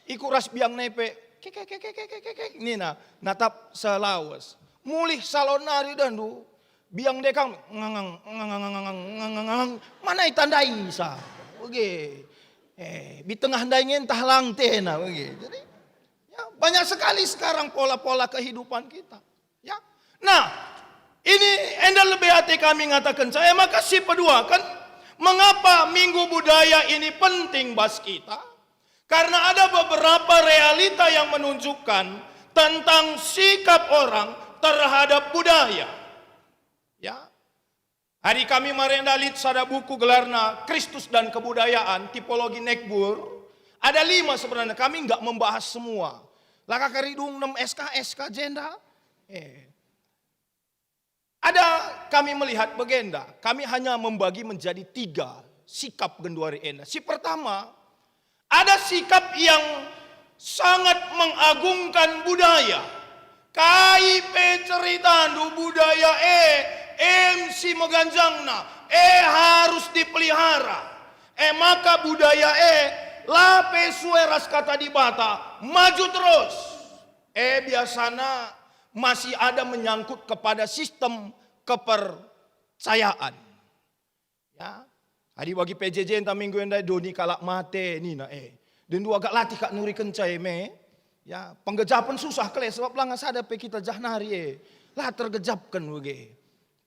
Iku ras biang nepe, kek, kek, kek, kek, kek, kek, kek, nina, natap selawes. Mulih salon nari dendu, biang dekang, ngangang, ngangang, ngangang, ngangang, ngangang, mana itandai sa. Oke. Eh, di tengah ndai nge ntah lang tena, oke. Jadi, ya, banyak sekali sekarang pola-pola kehidupan kita. Ya. Nah, ini enda lebe ate kami ngatakenca. E maka si peduaken, mengapa Minggu Budaya ini penting bas kita? Karena ada beberapa realita yang menunjukkan tentang sikap orang terhadap budaya. Ya. Adi kami marenda lit sada buku gelarna Kristus dan Kebudayaan, Tipologi Nekbur. Ada lima sebenarnya, kami nggak membahas semua. Laka kari dung nem S K S K jenda. Eh. Ada kami melihat bagenda, kami hanya membagi menjadi tiga sikap genduari enda. Si pertama, ada sikap yang sangat mengagungkan budaya. Kai pe ceritandu budaya e, em si meganjangna, e harus dipelihara. E maka budaya e la pe sue ras kata Dibata, maju terus. E biasana masih ada menyangkut kepada sistem kepercayaan. Ya. Adi bagi P J J enta minggu enda doni kalak mate nina e. Dendu agak latih kak nurikenca e me. Ya, penggejapen susah kele sebab langa sada pe kita jah nari e. La tergejapken uge.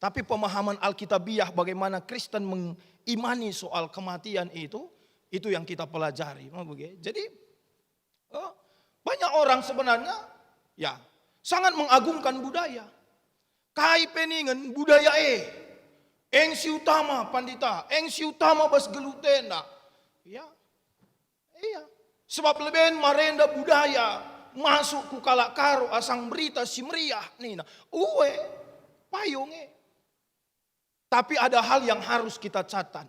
Tapi pemahaman Alkitabiah bagaimana Kristen mengimani soal kematian itu, itu yang kita pelajari. Mau bage? Jadi, oh, banyak orang sebenarnya, ya, sangat mengagungkan budaya. Kai pe ningen budaya e, eng si utama pandita, eng si utama bas gelutena. Ya, iya. Sebab leben marenda budaya masuk ku kalak Karo asang berita si meriah nina. Ue, payung e. Tapi ada hal yang harus kita catat.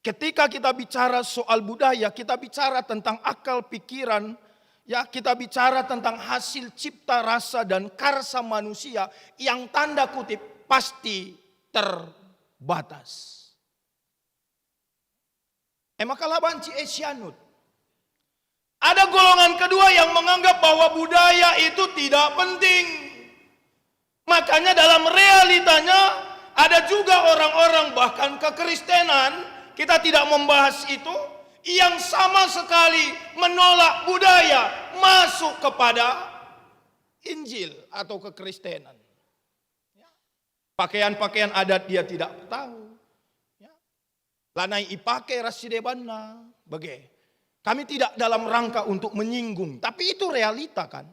Ketika kita bicara soal budaya, kita bicara tentang akal pikiran, ya, kita bicara tentang hasil cipta rasa dan karsa manusia yang tanda kutip pasti terbatas. E maka la banci e sianut. Ada golongan kedua yang menganggap bahwa budaya itu tidak penting. Makanya dalam realitanya ada juga orang-orang bahkan kekristenan, kita tidak membahas itu, yang sama sekali menolak budaya masuk kepada Injil atau kekristenan. Ya. Pakaian-pakaian adat dia tidak tahu. Ya. Lanai ipake ras si debanna. Bage. Kami tidak dalam rangka untuk menyinggung, tapi itu realita kan.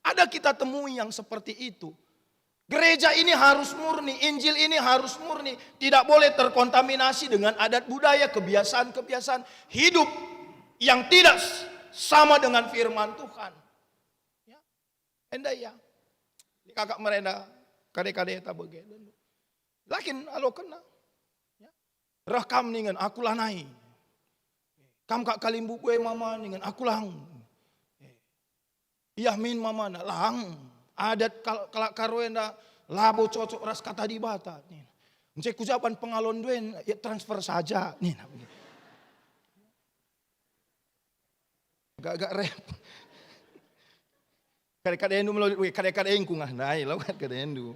Ada kita temui yang seperti itu. Gereja ini harus murni, Injil ini harus murni, tidak boleh terkontaminasi dengan adat budaya, kebiasaan-kebiasaan hidup yang tidak s-, sama dengan firman Tuhan. Ya. Enda ia. Kakak merenda kade-kade ta bage. Lakin alokenna. Ya. Reh kam ningen aku lanai. Kam kak kalimbubu e mama ningen aku lang. Iah min mamana lang. Adat kal-, kalak Karo enda labo cocok ras kata Dibata. Nina. Nce kujaban pengalon duen, ya transfer saja. Nina. Agak-agak rep. Kade-kadendu melo, weh, kade-kadengku ngah ndai, lo kan kadendu.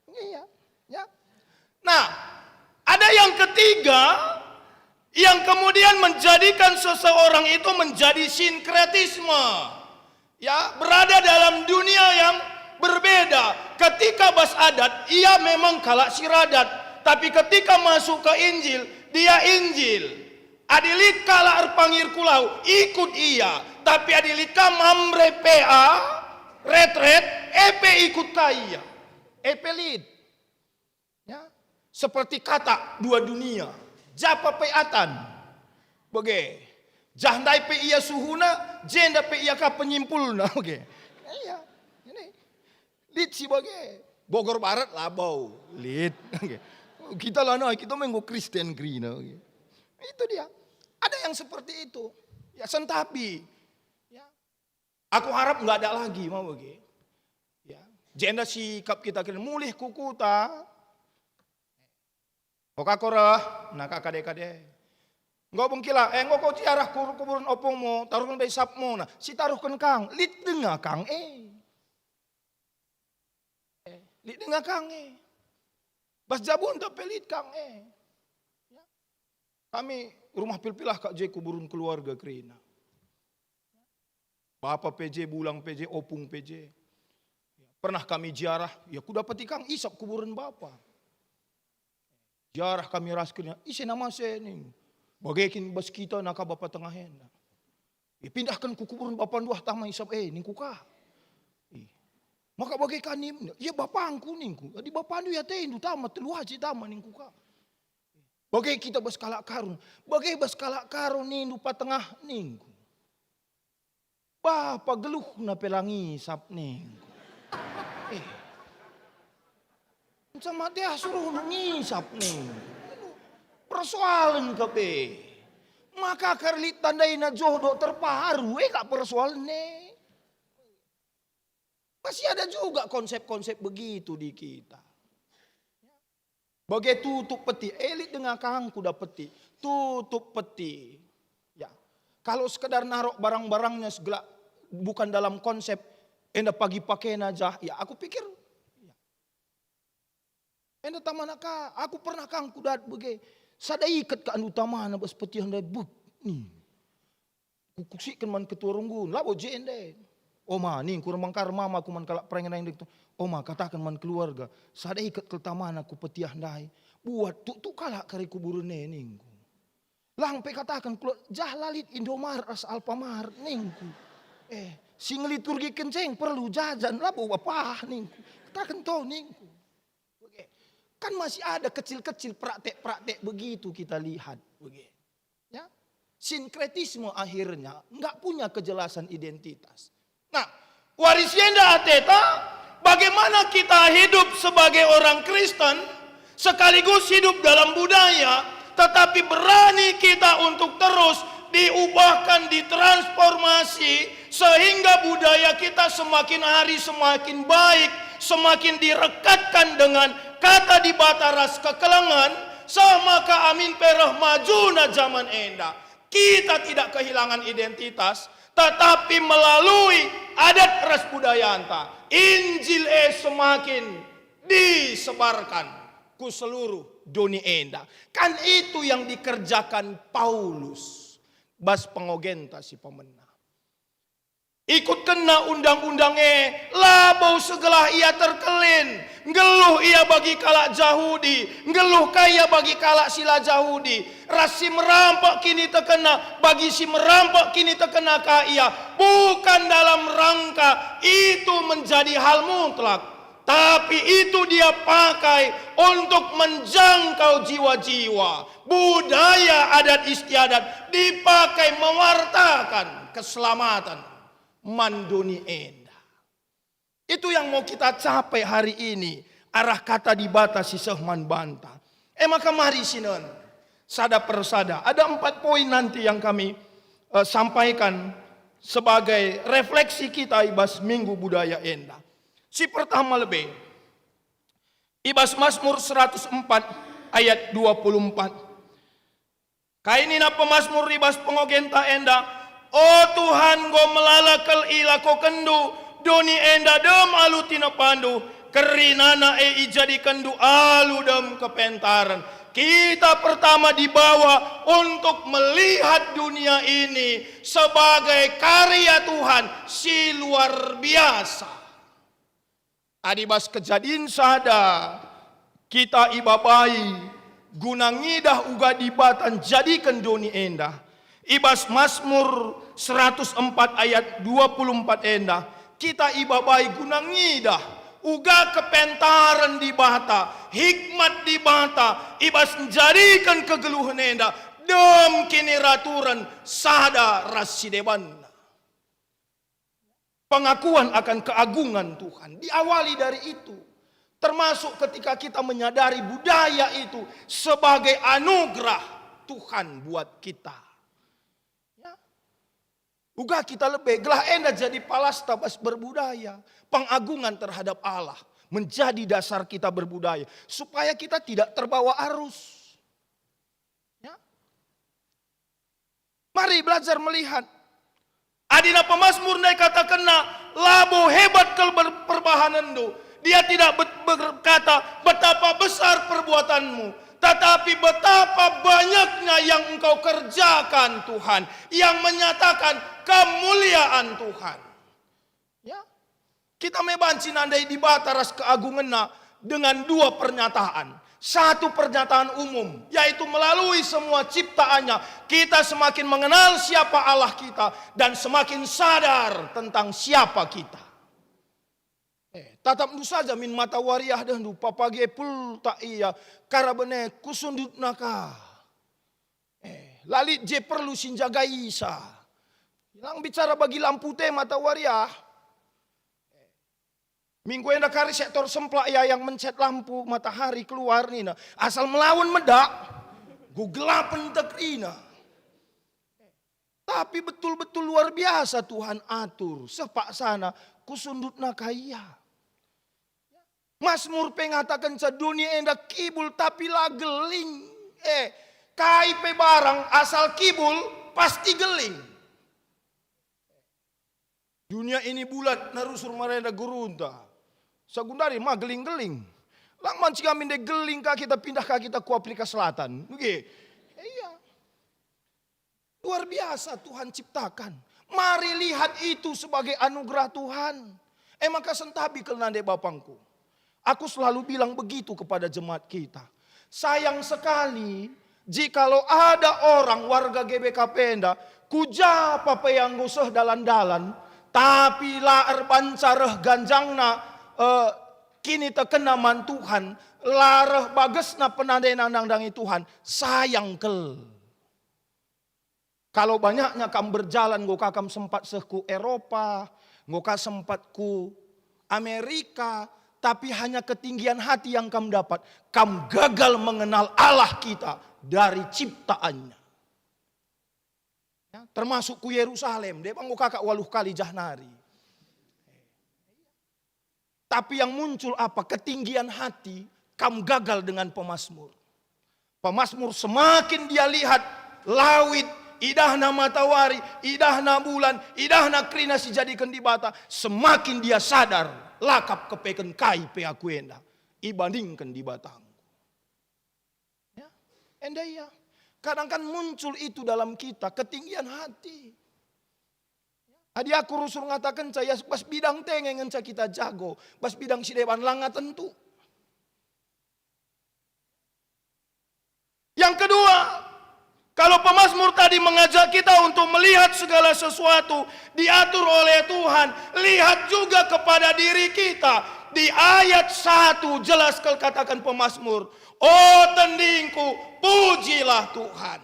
Iya, ya. Nah, ada yang ketiga yang kemudian menjadikan seseorang itu menjadi sinkretisme. Ya, berada dalam dunia yang berbeda. Ketika bas adat, ia memang kalak si radat. Tapi ketika masuk ke Injil, dia Injil. Adi lit kalak erpangir ku lau, ikut ia. Tapi adi lit kam amre pea, ret-ret, epe ikut ka ia. Epe lit. Ya. Seperti kata dua dunia. Japa pe atan. Bage. Jah ndai pe ia suhuna, jenda pe ia ka penyimpulna. Oke. Iya. Ini. Lit si bage. Bogor Barat labau. Lit. Oke. Kita lanai, kita menggo Kristen kerina. Oke. Itu dia. Ada yang seperti itu. Ya, sentabi. Ya. Aku harap nggak ada lagi, mau bage. Ya. Jenda sikap kita kira mulih ku kuta. Oka koreh, naka kade-kade. Enggo bengkila, eh, enggo kau ziarah kur-, kuburen opungmu, taruhken bai sapmuna, si taruhken kang, lit denga kang e. Eh, lit denga kang e. Bas jabunta pe lit kang e. Ya. Kami rumah pilpilah kak je kuburen keluarga kerina. Bapa pe je, bulang pe je, opung pe je. Pernah kami ziarah, ya kudapeti kang isap kuburen bapa. Ziarah kami ras kerina, ise nama se ning. Bage kin bas kita naka bapa tengah enda. Ipindahken ku kuburen bapandu ah tama isap e ningku ka. Ih. Maka bage ka nim, ya bapangku ningku. Adi bapandu ya tendu tama telu aja tama ningku ka. Bage kita bas kalak Karun, bage bas kalak Karun nindu patengah ningku. Bapa geluhna pe la ngisap ningku. Eh. Sama dia suruh ngisap ningku. Persoalen ka pe. Maka kerlit tandaina jodoh terparu, eh, kak persoalen e. Masih ada juga konsep-konsep begitu di kita. Bage tutup peti, eh, lit denga kang kudapeti. Tutup peti. Ya. Kalau sekedar narok barang-barangnya segala bukan dalam konsep, enda pagi pakena jah, ya aku pikir, ya. Enda tamana ka, aku pernah kang kudat bage. Sada iket ka andu tamana bas peti ndai, buk. Nih. Kukuksikken man ketua runggun, labo jende. Oma, ningku rembangkar mama ku man kalak pereng-reng dek tu. Oma, kataken man keluarga, sada iket kel tamana ku peti ndai. Buat tuk-tuk kalak kari kuburen e ningku. Lang pe kataken keluar, jah la lit Indomaret ras Alfamart ningku. Eh, si ngeliturgi kenceng perlu jajan, labo bapa ningku. Kataken to ningku. Bage. Kan masih ada kecil-kecil praktek-praktek begitu kita lihat. Bage. Ya. Sinkretisme akhirnya nggak punya kejelasan identitas. Nah, wari si enda ateta, bagaimana kita hidup sebagai orang Kristen, sekaligus hidup dalam budaya, tetapi berani kita untuk terus diubahkan, ditransformasi, sehingga budaya kita semakin hari semakin baik, semakin direkatkan dengan Kata Dibata ras kekelengen, seh maka amin pe reh majuna jaman enda. Kita tidak kehilangan identitas, tetapi melalui adat ras budayanta, Injil e semakin disebarkan ku seluruh doni enda. Kan itu yang dikerjakan Paulus bas pengogenta si pemena. Ikutkenna undang-undang e, labo segelah ia terkelin. Nggeluh ia bagi kalak Jahudi, nggeluh ka ia bagi kalak si la Jahudi. Ras si merampek kinitekenna, bagi si merampek kinitekenna ka ia. Bukan dalam rangka itu menjadi hal mutlak, tapi itu dia pakai untuk menjangkau jiwa-jiwa. Budaya adat istiadat dipakai mewartakan keselamatan man doni enda. Itu yang mau kita capai hari ini, arah Kata Dibata si seh man banta. E maka mari sinen, sada persada. Ada empat poin nanti yang kami, eh, sampaikan sebagai refleksi kita i bas Minggu Budaya enda. Si pertama lebe, i bas Mazmur seratus empat ayat dua puluh empat. Kai nina pemazmur i bas pengogenta enda, "O Tuhan, enggo melala kal ilakokenndu, doni enda dem alu tinepandu, kerinana e ijadikenndu alu dem kepentaren." Kita pertama dibawa untuk melihat dunia ini sebagai karya Tuhan si luar biasa. Adi bas Kejadin sada kita ibabai guna ngidah uga Dibata njadiken doni enda, i bas Mazmur seratus empat ayat dua puluh empat enda, kita ibabai guna ngidah uga kepentaren Dibata, hikmat Dibata, i bas njadiken kegeluhen enda dem kiniraturen sada ras si debanna. Pengakuan akan keagungan Tuhan diawali dari itu, termasuk ketika kita menyadari budaya itu sebagai anugerah Tuhan buat kita. Ya. Uga kita lebe, gelah enda jadi palasta bas berbudaya, pengagungan terhadap Allah menjadi dasar kita berbudaya, supaya kita tidak terbawa arus. Ya. Mari belajar melihat. Adina pemasmur ndai katakenna, "Labo hebat kal ber-, perbahanenndu." Dia tidak bet-, berkata, "Betapa besar perbuatanmu," tetapi, "Betapa banyaknya yang engkau kerjakan, Tuhan, yang menyatakan kemuliaan Tuhan." Ya. Kita me banci nandai Dibata ras keagungenNa dengan dua pernyataan. Satu pernyataan umum, yaitu melalui semua ciptaannya, kita semakin mengenal siapa Allah kita dan semakin sadar tentang siapa kita. Eh, tatapndu saja min mata wariah dehndu, papage pul tak ia, kara bene kusundutna ka. Eh, la lit je perlu si njaga isa. Lang bicara bagi lampu te mata wariah. Minggu enda kari sektor Semplak ia yang mencet lampu matahari keluar nina, "Asal melawen medak, go gelapen tek," nina. Tapi betul-betul luar biasa Tuhan atur, seh paksana kusundutna ka ia. Masmur pe ngatakenca doni enda kibul tapi la geling. Eh, kai pe barang asal kibul pasti geling. Dunia ini bulat, narusur marenda gurunta. Sagundari ma geling-geling. Lang mancing amin de geling ka kita, pindah ka kita ku Afrika Selatan. Nge. Iya. Luar biasa Tuhan ciptakan. Mari lihat itu sebagai anugerah Tuhan. E maka sentabi kal nande bapangku. Aku selalu bilang begitu kepada jemaat kita. Sayang sekali, jikalau ada orang warga G B K P enda, ku ja pe ia enggo seh dalan-dalan, tapi la erbanca reh ganjangna, eh, kinitekenna man Tuhan, la reh bagesna penandena nandangi Tuhan, sayang kal. Kalau banyaknya kam berjalan, enggo ka kam sempat seh ku Eropa, enggo ka sempat ku Amerika, tapi hanya ketinggian hati yang kam dapat, kam gagal mengenal Allah kita dari ciptaannya. Ya, termasuk ku Yerusalem, deba enggo ka kak waluh kali jah nari. Tapi yang muncul apa? Ketinggian hati, kam gagal dengan pemasmur. Pemasmur semakin dia lihat lawit, idahna matawari, idahna bulan, idahna kerina si jadiken Dibata, semakin dia sadar, "La kap kepeken kai pe aku enda ibandingken Dibatangku." Ya, enda ia. Kadang kan muncul itu dalam kita, ketinggian hati. Adi aku rusur ngatakenca, ya, bas bidang tenge ngenca kita jago, bas bidang si deban langa tentu. Yang kedua, kalau pemasmur tadi mengajak kita untuk melihat segala sesuatu diatur oleh Tuhan, lihat juga kepada diri kita. Di ayat satu jelas kal katakan pemasmur, "O tendingku, pujilah Tuhan."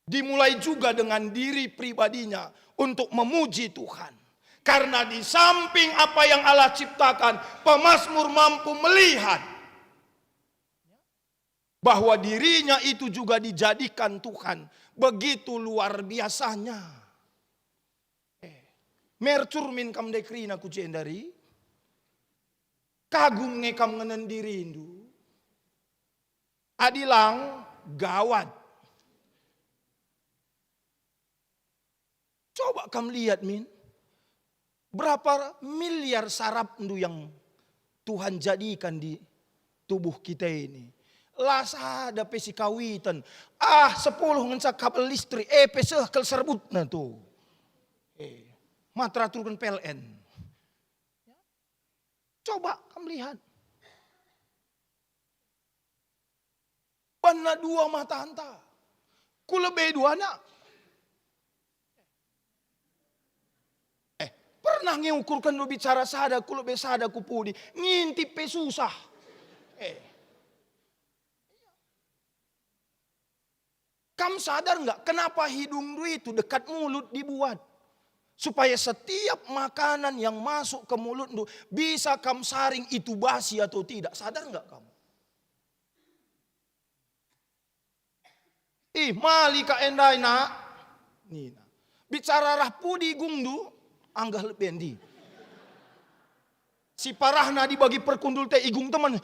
Dimulai juga dengan diri pribadinya untuk memuji Tuhan. Karena di samping apa yang Allah ciptakan, pemasmur mampu melihat bahwa dirinya itu juga dijadikan Tuhan. Begitu luar biasanya. Eh, mercur min kam ndai kerina ku jenda ri? Kagum nge kam ngenen dirindu? Adi lang, gawat. Coba kam lihat, min. Berapa miliar sarapndu yang Tuhan jadikan di tubuh kita ini? La sada pe si kawiten. Ah, sepuluh ngenca kabel listrik, eh, pe seh kal serbutna tu. Eh, ma teraturken P L N. Coba kam lihat. Banna dua matanta. Ku lebe duana. Eh, pernah nge ukurkenndu bicara sada ku lebe sada ku pudi? Ngintip pe susah. Eh. Kam sadar nggak kenapa hidungndu itu dekat mulut dibuat? Supaya setiap makanan yang masuk ke mulutndu bisa kam saring itu basi atau tidak. Sadar nggak kamu? "Ih, mali ka endai, Nak," nina. "Bicara rah pudi igungndu, anggah lebe ndi?" Si parahna adi bagi perkundul te igung teman.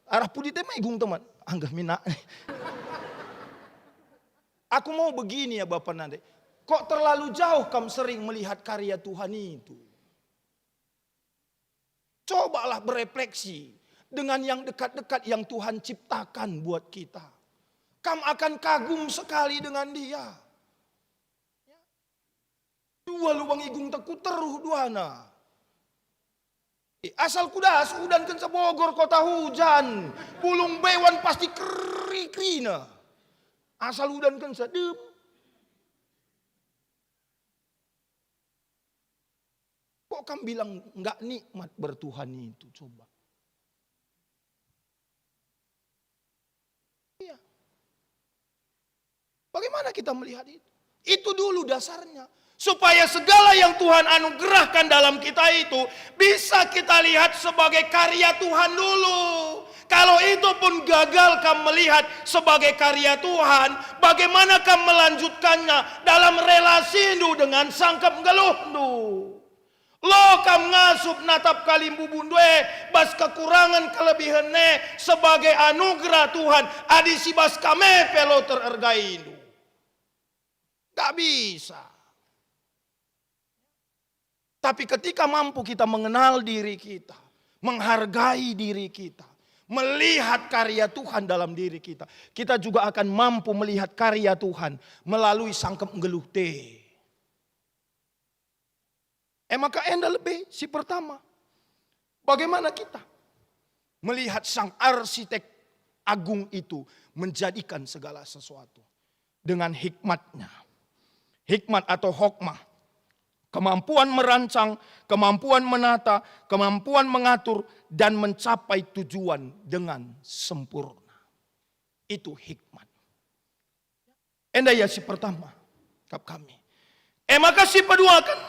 Arah pudi te ma igung teman? Anggah mina. Aku mau begini ya Bapa Nande, kok terlalu jauh kam sering melihat karya Tuhan itu? Cobalah berefleksi dengan yang dekat-dekat yang Tuhan ciptakan buat kita. Kam akan kagum sekali dengan Dia. Dua lubang igung teku teruh duana. Eh, asal kudas udan kenca Bogor kota hujan, bulung bewan pasti keri-kerina. Asal udan kenca dem. Kok kam bilang nggak nikmat bertuhan itu, coba? Iya. Bagaimana kita melihat itu? Itu dulu dasarnya. Supaya segala yang Tuhan anugerahkan dalam kita itu bisa kita lihat sebagai karya Tuhan dulu. Kalau itu pun gagal kamu melihat sebagai karya Tuhan, bagaimana kamu melanjutkannya dalam relasindu dengan sangkep nggeluhndu? Lo kam ngasup natap kalimbubundu e bas kekurangen kelebihen e sebagai anugerah Tuhan, adi si bas kam e pe lo terergaindu. Gak bisa. Tapi ketika mampu kita mengenal diri kita, menghargai diri kita, melihat karya Tuhan dalam diri kita, kita juga akan mampu melihat karya Tuhan melalui sangkep nggeluh te. E maka enda lebe si pertama. Bagaimana kita melihat Sang Arsitek Agung itu menjadikan segala sesuatu dengan hikmatnya? Hikmat atau hokmah, kemampuan merancang, kemampuan menata, kemampuan mengatur, dan mencapai tujuan dengan sempurna. Itu hikmat. Enda ia si pertama, kap kami. E maka si peduaken,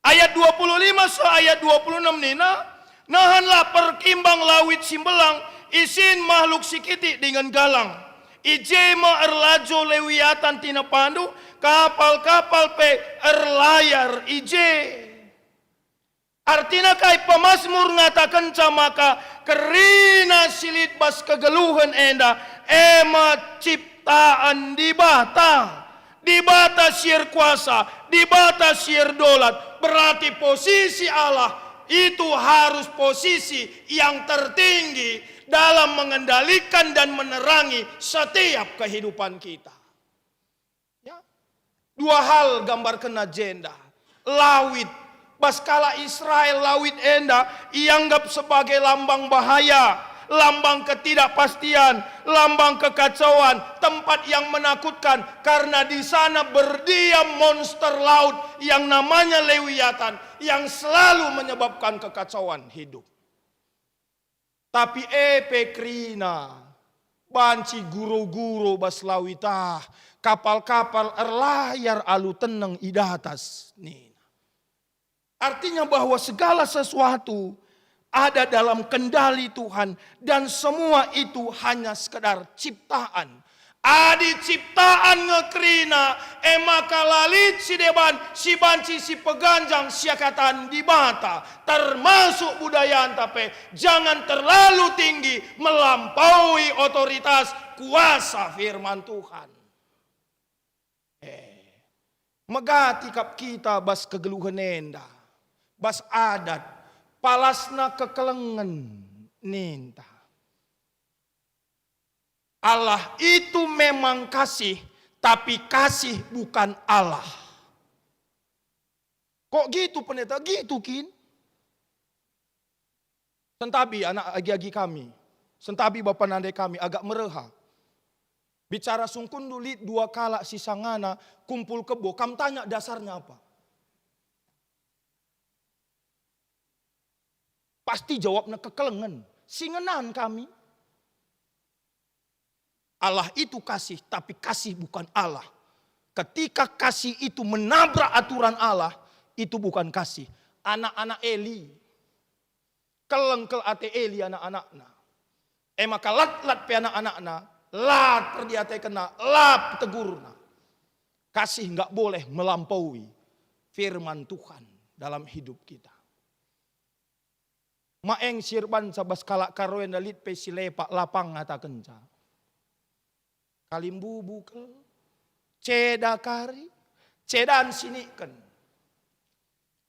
ayat dua puluh lima seh ayat dua puluh enam nina, "Nehenlah perkimbang lawit si mbelang, isin mahluk si kitik dingen galang. I je me erlajo Lewiatan tinepandu, kapal-kapal pe erlayar i je." Artina kai? Pemasmur ngatakenca maka kerina si lit bas kegeluhen enda, e me ciptaan Dibata. Dibata si erkuasa, Dibata si erdolat. Berarti posisi Allah itu harus posisi yang tertinggi dalam mengendalikan dan menerangi setiap kehidupan kita. Ya. Dua hal gambarkenna jenda. Lawit. Bas kalak Israel, lawit enda ianggap sebagai lambang bahaya, lambang ketidakpastian, lambang kekacauan, tempat yang menakutkan, karena di sana berdiam monster laut yang namanya Lewiatan yang selalu menyebabkan kekacauan hidup. Tapi e pe kerina, banci guro-guro bas lawit ah, kapal-kapal erlayar alu teneng i datas, nina. Artinya bahwa segala sesuatu ada dalam kendali Tuhan dan semua itu hanya sekedar ciptaan. Adi ciptaan nge kerina, e maka la lit si deban si banci si peganjang siakatan Dibata, termasuk budayanta pe. Jangan terlalu tinggi melampaui otoritas kuasa firman Tuhan. Eh, megati kap kita bas kegeluhen enda, bas adat, palasna kekelengen ninta. Allah itu memang kasih, tapi kasih bukan Allah. Kok gitu, Pendeta? Gitu kin. Sentabi anak agi-agi kami, sentabi bapa nande kami agak mereha. Bicara sungkunndu lit dua kalak si sangana kumpul kebo, kam tanya dasarnya apa? Pasti jawabna kekelengen. Si ngenan kami. Allah itu kasih, tapi kasih bukan Allah. Ketika kasih itu menabrak aturan Allah, itu bukan kasih. Anak-anak Eli, keleng kal ate Eli anak-anakna. E maka lat-lat pe anak-anakna, la perdiatekenna, la petegurna. Kasih nggak boleh melampaui firman Tuhan dalam hidup kita. Maeng si erbanca bas kalak Karo enda lit pe si lepak lapang ngatakenca. Kalimbubu kal, Ceda kari, cedan siniken.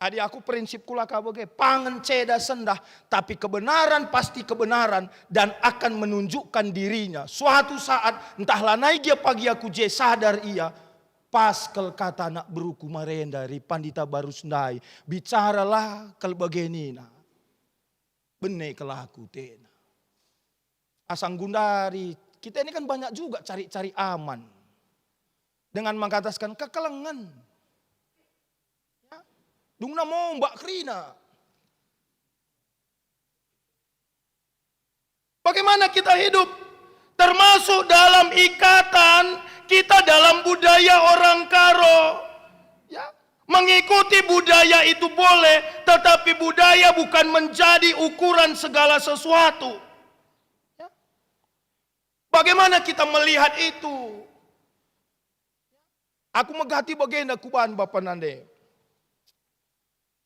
Adi aku prinsipku la ka bage, pangen ceda sendah, tapi kebenaran pasti kebenaran dan akan menunjukkan dirinya. Suatu saat, entah lanai gia pagi aku je sadar ia, pas kal kata anak beruku marenda ri pandita barus ndai, bicaralah kal bage nina. Bene kal aku tena. Asa nggundari, kita ini kan banyak juga cari-cari aman. Dengan menggataskan kekelengen. Ya. Dungna mombak kerina. Bagaimana kita hidup? Termasuk dalam ikatan kita dalam budaya orang Karo. Ya, mengikuti budaya itu boleh, tetapi budaya bukan menjadi ukuran segala sesuatu. Ya. Bagaimana kita melihat itu? Aku megati bagenda kuban bapa nande.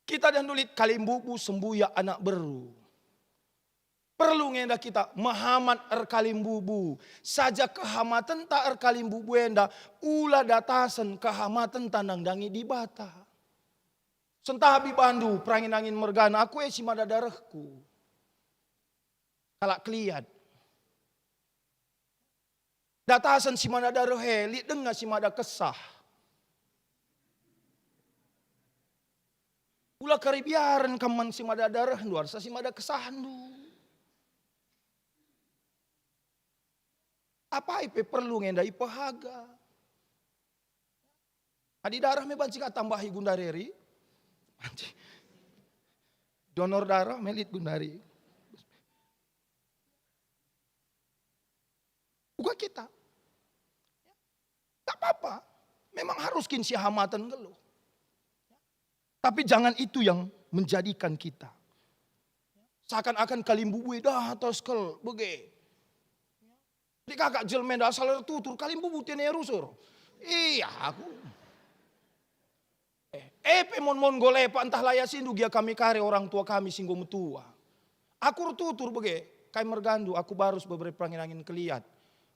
Kita dan dulit kalimbubu sembuyak anak beru. Perlu ngenda kita mehamat erkalimbubu. Saja kehamatenta erkalimbubu enda, ula datasen kehamatenta nandangi Dibata. Sentabi bandu perangin-angin mergana, aku e si mada darehku. Kalak keliat. Datasen si mada dareh e, lit denga si mada kesah. Ula kari biaren kam man si mada darehndu, arsa si mada kesahndu. Apai pe perlu ngenda ipehaga. Adi dareh me banci ka tambahi gundari eri. Banci. Donor dareh me lit gundari. Uga kita. Tak apa-apa. Memang harus kin si hamaten nggeluh. Tapi jangan itu yang menjadikan kita. Seakan-akan kalimbubu e datas kal, bage. Di kakak jelma enda asal ertutur, kalimbubu tene rusur. Iya, aku. Eh, e pe mon-mon enggo lepak ntah la iasindu gia kami kari orang tua kami si enggo metua. Aku ertutur bage, kai mergandu, aku barus bebere perangin-angin keliat.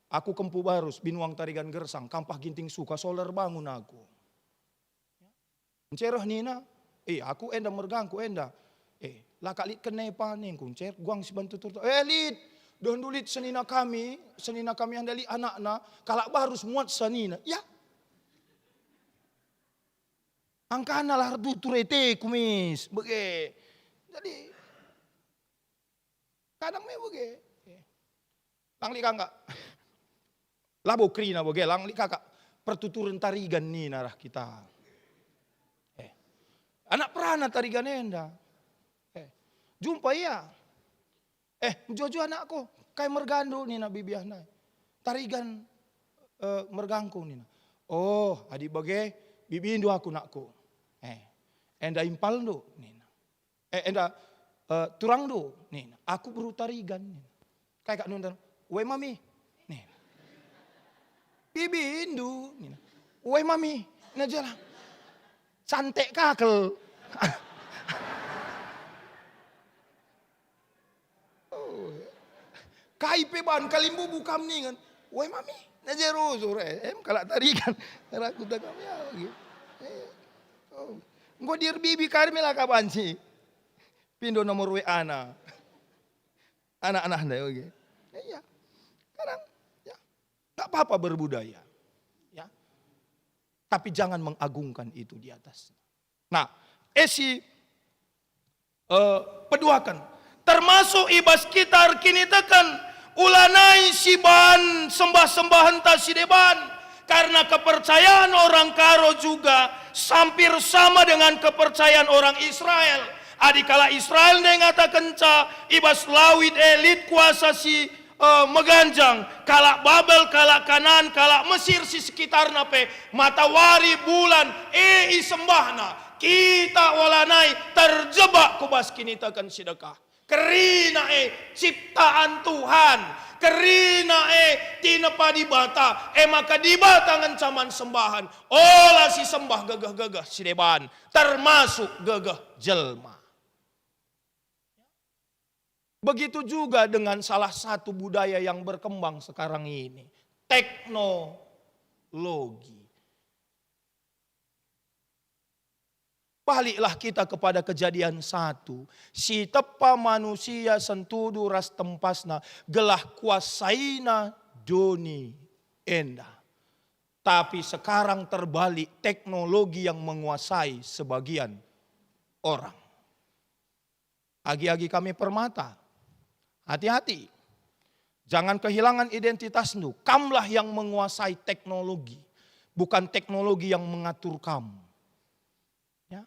Aku kempu barus, binuang tarigan gersang, kampah ginting suka, solar bangun aku. Ncereh nina, "Eh, aku enda mergangku enda." Eh, la kak lit kenepa ningku, ncer guang si bantu turta. Eh, lit, dehndu lit senina kami, senina kami enda lit anakna, kalak barus muat senina. Ya. Angkana lah ertutur ete kumis, bage. Jadi, kadang me bage. Lang lit kangka. Labo kerina bage, lang lit kaka. Pertuturen tarigan nina rah kita. Eh. Anak perana tarigan enda. Eh. Jumpa ia. Eh, njuah-juah anakku, kai mergandu nina bibiah nai. Tarigan, eh, mergangku nina. Oh, adi bage, bibindu aku nakku. Eh, enda impalndu nina. Eh, enda, eh, turangndu nina. Aku beru tarigan nina. Kai kak nuntan, "Uwe mami," nina. "Bibindu," nina. "Uwe mami," nina jela. Cantik kakel. Oh. Kai pe ban kalimbubu kam ningen. "Uwe mami," nina je rusur, eh, em kalak tarigan. Rakuta kami ya, gitu. Eh. Oh. Enggo dir bibi kari me la ka banci. Pindo nomor W A-na. Anak-anak ndai, oke. Iya. Kadang, ya. Nggak apa-apa berbudaya. Ya. Tapi jangan mengagungkan itu di atas. Nah, esi, eh, peduaken. Termasuk i bas kita erkiniteken, ulanai siban sembah-sembahenta si deban. Karena kepercayaan orang Karo juga sampir sama dengan kepercayaan orang Israel. Adi kalak Israel ndai ngatakenca, i bas lawit e lit kuasa si, eh, meganjang, kalak Babel, kalak Kanaan, kalak Mesir si sekitarna pe, matawari, bulan, e isembahna. Kita olanai terjebak ku bas kiniteken si dekah. Kerina e ciptaan Tuhan, kerina e tinepa Dibata, e maka Dibata ngenca man sembahen. Ola sisembah gegeh-gegeh si deban, termasuk gegeh jelma. Begitu juga dengan salah satu budaya yang berkembang sekarang ini, teknologi. Baliklah kita kepada Kejadian satu. Sitepa manusia sentudu ras tempasna gelah kuasaina doni enda. Tapi sekarang terbalik, teknologi yang menguasai sebagian orang. Agi-agi kami permata, hati-hati. Jangan kehilangan identitasndu. Kamlah yang menguasai teknologi, bukan teknologi yang mengatur kam. Ya.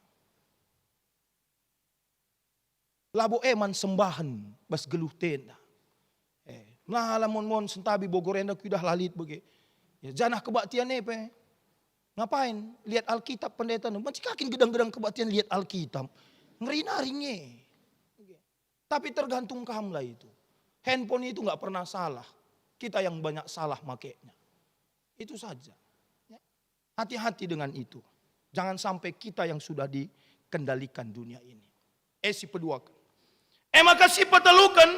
Labo e man sembahen bas geluh enda. Eh, melala mon-mon sentabi Bogor enda kuidah la lit bage. Ya, janah kebaktian e pe. Ngapain? Liat Alkitab pendeta nu. Banci ka kin gedang-gedang kebaktian liat Alkitab. Ngeri nari nge. Tapi tergantung kam lah itu. Handphone itu nggak pernah salah. Kita yang banyak salah makainya. Itu saja. Ya. Hati-hati dengan itu. Jangan sampai kita yang sudah dikendalikan dunia ini. E si peduaken. E maka si peteluken,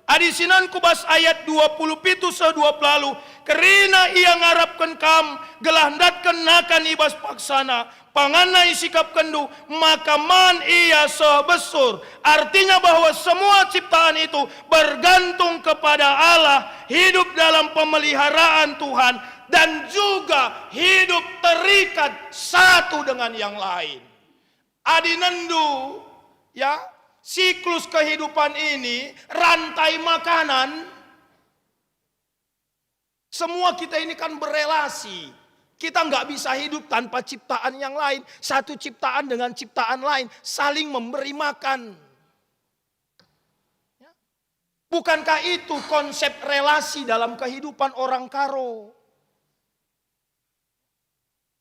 adi sinen ku bas ayat dua puluh pitu seh dua puluh alu, kerina ia ngarapken kam, gelah ndatken nakan i bas paksana, panganna isikapkenndu, maka man ia seh besur. Artinya bahwa semua ciptaan itu bergantung kepada Allah, hidup dalam pemeliharaan Tuhan, dan juga hidup terikat satu dengan yang lain. Adi nendu, ya, siklus kehidupan ini, rantai makanan, semua kita ini kan berelasi. Kita nggak bisa hidup tanpa ciptaan yang lain. Satu ciptaan dengan ciptaan lain saling memberi makan. Ya. Bukankah itu konsep relasi dalam kehidupan orang Karo?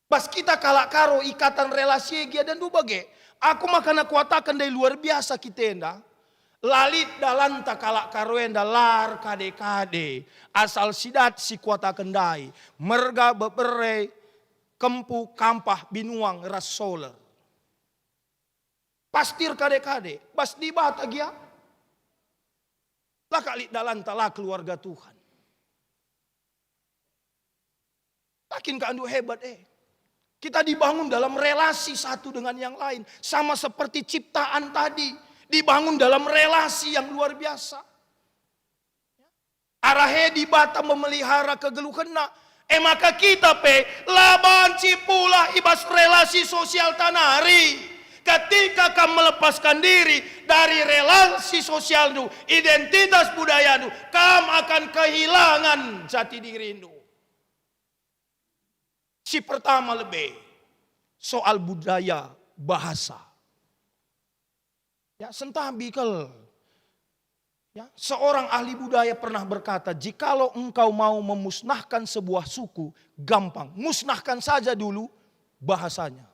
Bas kita kalak Karo, ikatan relasi e gia dendu bage. Aku makana kuataken ndai luar biasa kita enda. La lit dalanta kalak Karo enda, la erkade-kade. Asal si dat si kuataken ndai. Merga, bebere, kempu, kampah, binuang, ras soler. Pasti erkade-kade. Bas Dibata gia. La kak lit dalanta, la keluarga Tuhan. Takin ka andu hebat e. Kita dibangun dalam relasi satu dengan yang lain. Sama seperti ciptaan tadi. Dibangun dalam relasi yang luar biasa. Arah e Dibata memelihara kegeluhenna. E maka kita pe la banci pulah i bas relasi sosialta nari. Ketika kam melepaskan diri dari relasi sosialndu, identitas budayandu, kam akan kehilangan jati dirindu. Si pertama lebe, soal budaya bahasa. Ya, sentabi kal. Ya, seorang ahli budaya pernah berkata, "Jikalau engkau mau memusnahkan sebuah suku, gampang. Musnahkan saja dulu bahasanya."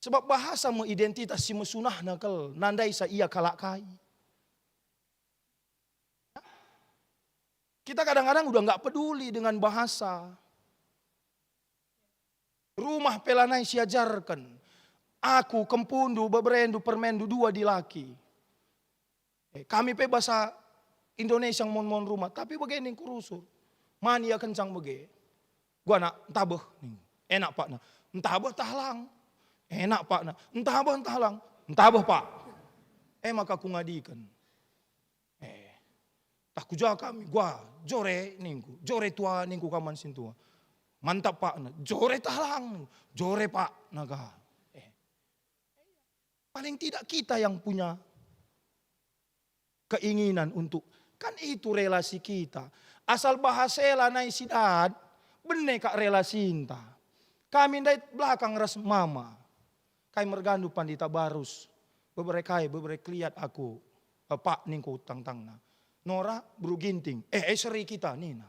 Sebab bahasa me identitas si mesunahna kal, nandaisa ia kalak kai. Kita kadang-kadang udah nggak peduli dengan bahasa. Rumah pe lanai siajarken. Aku, kempundu, beberendu, permenndu, dua dilaki. Eh, kami pe bahasa Indonesia mon-mon rumah, tapi bage ningku rusur. Man ia kencang bage. Gua nak, ntabeh ning. Enak pakna. Ntabeh tah lang. Enak pakna. Ntabeh tah lang. Ntabeh pak. E maka kungadiken. Eh, tah kuja kami, gua, jore ningku, jore tua ningku kaman sintua. Mantap pakna, jore tah lang, jore pakna ka. Eh, paling tidak kita yang punya keinginan untuk, kan itu relasi kita. Asal bahasa e lanai si dat, bene kak relasinta. Kami ndai belakang ras mama. Kai mergandu pandita barus, bebere kai, bebere keliat aku, eh, pak ningku tangtangna. Nora beru Ginting, eh, eh seri kita nina.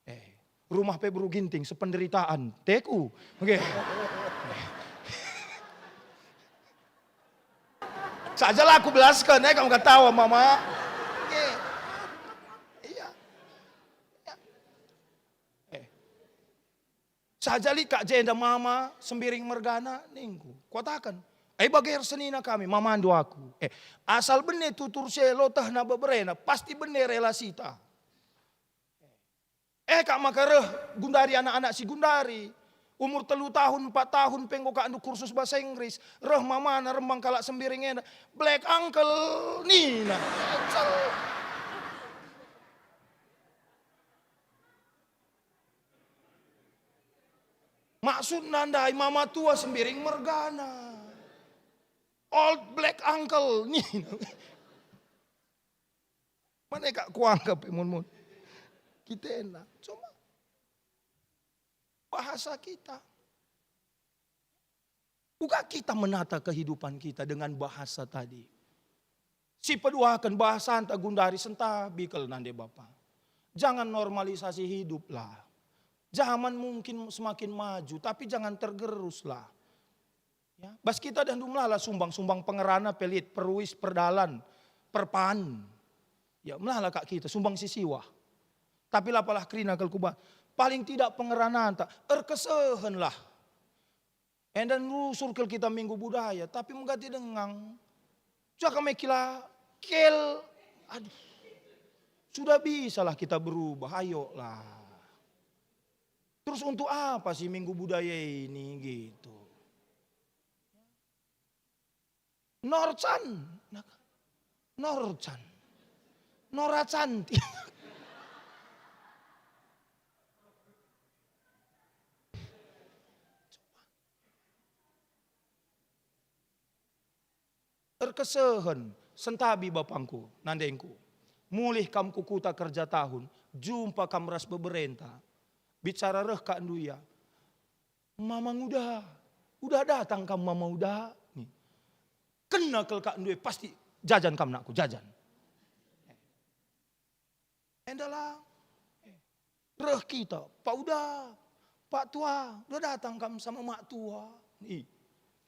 Eh, rumah pe beru Ginting, sependeritaan, teku. Oke. Saja lah aku belaskan, eh, kamu katawa mama. Oke. Iya. Iya. Eh. Saja lit kak jenda mama, Sembiring mergana, ningku. Kuataken, "Ai bage ersenina kami, mamandu aku." Eh, asal bene tutur si e lotehna beberena, pasti bene relasita. Eh, kak maka reh gundari anak-anak si gundari. Umur telu tahun, empat tahun pe enggo kakndu kursus bahasa Inggris. Reh mamana rembang kalak Sembiring enda. "Black uncle," nina. Kecel. Maksudna ndai mama tua Sembiring mergana. "Old black uncle," nina. Mane kak kuanggap pe mun-mun. Kita enak. Cuma bahasa kita. Uga kita menata kehidupan kita dengan bahasa tadi. Si peduaken bahasanta gundari sentabi kal nande bapa. Jangan normalisasi hiduplah. Zaman mungkin semakin maju, tapi jangan tergeruslah. Ya, bas kita dah melala sumbang, sumbang pengerana pelit, peruis, perdalan, perpan. Ya, melala kak kita, sumbang sisiwah. Tapi lapalah kerina kal kuba, paling tidak pengerananta, erkesehenlah. Enda nusur kal kita Minggu Budaya, tapi megati dengang. Jaka me kila kel, aduh. Sudah bisalah kita berubah, ayolah. Terus untuk apa sih Minggu Budaya ini gitu? Norcan, Norcan, Nora cantik. Erkesehen, sentabi bapangku, nandengku. Mulih kam ku kuta kerja tahun, jumpa kam ras beberenta. Bicara reh kak nduya, "Mama nguda, udah datang kam Mama uda?" Ni. Kena kal kak nduya, pasti, "Jajan kam nakku, jajan." Endalah. Reh kita, "Pak Uda, Pak Tua, udah datang kam sama Mak Tua?" Ih,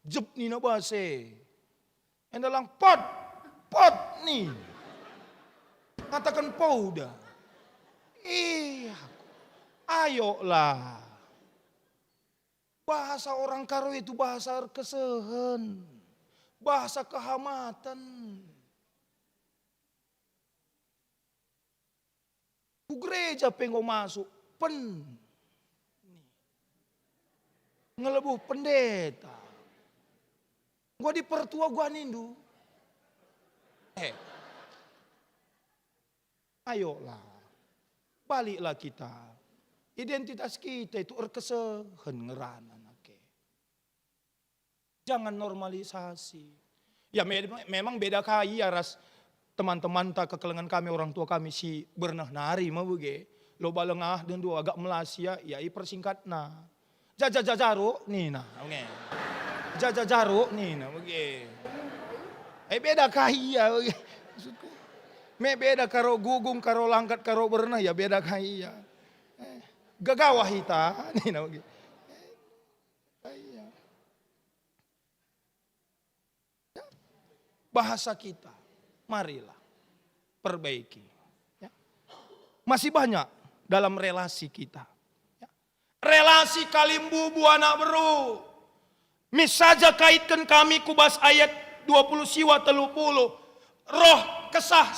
jep nina base. Endalang, "Pot, pot," ni. Ngataken, "Pak Uda." Iya, ayolah. Bahasa orang Karo itu bahasa erkesehen, bahasa kehamaten. Ku gereja pe enggo masuk, pen. Ngelebuh pendeta. Enggo dipertua gua nindu. Eh. Ayolah. Baliklah kita. Identitas kita itu erkesehen ngerana nake. Jangan normalisasi. Ya, me-, memang beda kai ya ras teman-temanta kekelengen kami, orang tua kami si berneh nari me bage. Loba lengah dendu agak melas ya, ya ipersingkatna. "Jaja jajaru," nina, nge. "Jaja jaru," nina, bage. Eh, beda kai ya, bage. Maksudku, me beda karo gugung, karo langkat, karo berneh, ya beda kai ya. Eh, gagawah ita, nina, bage. Iya. Ya. Bahasa kita, marilah perbaiki. Ya. Masih banyak dalam relasi kita. Ya. Relasi kalimbubu anak beru. Mis saja kaitken kami ku bas ayat dua puluh siwa telu puluh. Roh Kesah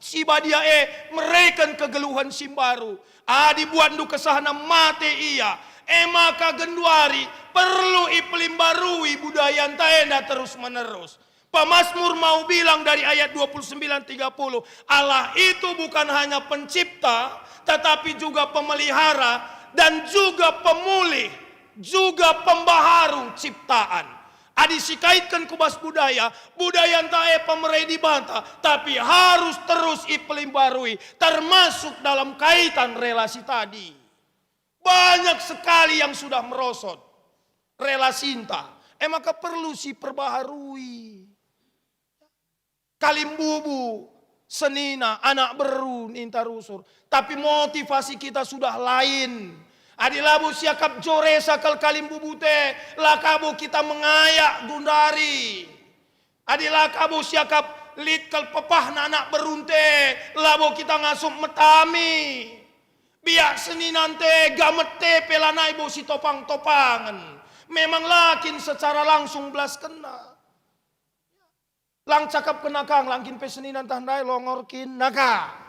Si Badia e mereken kegeluhen si mbaru. Adi buatndu kesahna mate ia, e maka genduari perlu ipelimbarui budayanta enda terus-menerus. Pemazmur mau bilang dari ayat dua puluh sembilan tiga puluh, Allah itu bukan hanya pencipta, tetapi juga pemelihara dan juga pemulih, juga pembaharu ciptaan. Adi sikaitken ku bas budaya, budayanta e pemere Dibata, tapi harus terus ipelimbarui, termasuk dalam kaitan relasi tadi. Banyak sekali yang sudah merosot relasinta, e maka perlu siperbaharui. Kalimbubu, senina, anak beru ninta rusur. Tapi motivasi kita sudah lain. Adi labo siakap joresa kal kalimbubu te, la kabo kita mengayak gundari. Adi la kabo siakap lit kal pepahna anak berunte, labo kita ngasup metami. Biak seninante gamete pe lanai bo sitopang-topangen. Memang la kin secara langsung belaskenna. Lang cakap kena kang, lang kin pe senina ntah ndai longor kin naka.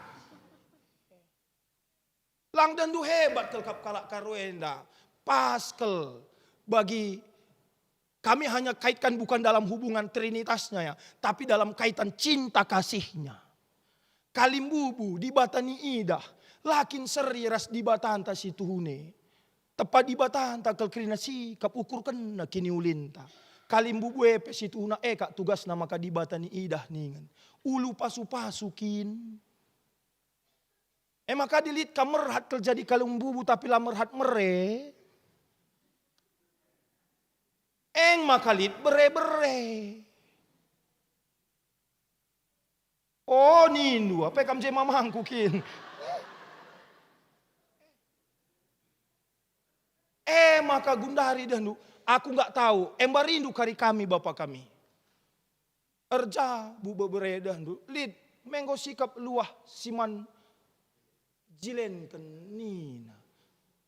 Lang dendu hebat kal kap kalak Karo enda. Pas kal bagi kami hanya kaitkan bukan dalam hubungan trinitasnya ya, tapi dalam kaitan cinta kasihnya. Kalimbubu Dibata niidah, la kin seri ras Dibatanta si tuhune. Tepa Dibatanta kal kerina sikap ukurkenna kiniulinta. Kalimbubu e pe si tuhuna e kak tugasna maka Dibata niidah ningen. Ulu pasu-pasu kin. E maka adi lit kam merhat kal jadi kalimbubu tapi la merhat mere. Eng maka lit bere-bere. Oh, nindu, ape kam je mamangku kin? E maka gundari dehndu, aku nggak tahu, emba rindu kari kami bapa kami. Erjabu bebere dehndu, lit, menggo sikap luah si man jilenken nina.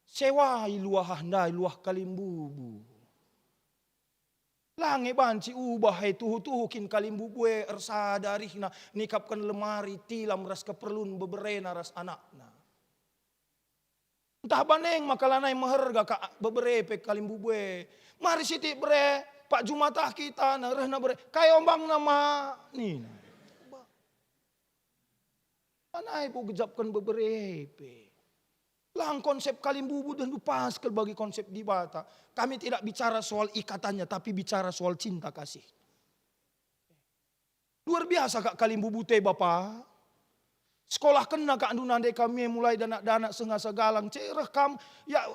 Sewai luah ah ndai luah kalimbubu. La nge banci ubah e tuhu-tuhu kin kalimbubu e ersada arihna nikapken lemari, tilam ras keperlun beberena ras anakna. Ntah baneng maka lanai meherga ka bebere pe kalimbubu e. Mari sitik bere, pak jumatah kita, nah rehna bere, kai ombangna ma? Nina. Lanai bo gejapken bebere pe. Lang konsep kalimbubu dehndu pas kal bagi konsep Dibata. Kami tidak bicara soal ikatannya, tapi bicara soal cinta kasih. Luar biasa kak kalimbubu te, Bapa. Sekolahkenna kak ndu nande kami mulai danak-danak seh ngasa galang. Cereh kam, ya,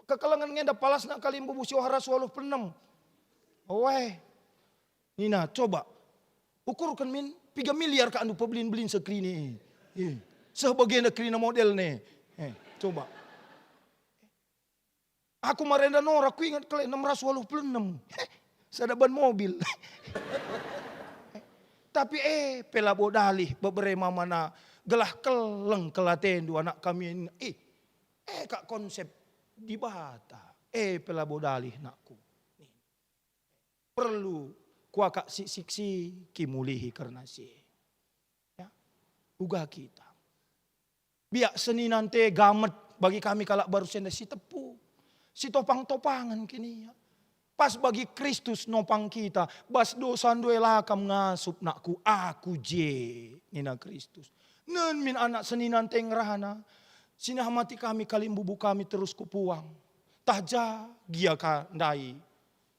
kekelengen ngenda palasna kalimbubu si wahara sualuh penem. Weh, nina, coba. Ukurken min, piga miliar kak ndu pebelin-belin sekerina e. Eh, seh bagenda kerina model ne. Eh, coba. Aku marenda nora, kuingat kal e enam ratus waluh puluh enam. Heh, sada ban mobil. Tapi e pe labo dalih bebere mamana gelah keleng kal atendu anak kami. Eh, e kak konsep Dibata. E pe labo dalih nakku. Perlu kuakap sik-sik si kimulihi kerna si. Ya, uga kita. Biak senina nte gamet bagi kami kalak baru si enda si tepu, si topang-topangen kin ia. Pas bagi Kristus nopang kita, bas dosa ndue la kam ngasup nakku, aku je, nina Kristus. Nen min anak senina nte ngerana, sinah mati kami kalimbubu kami terus kupuang. Tah ja gia ka ndai.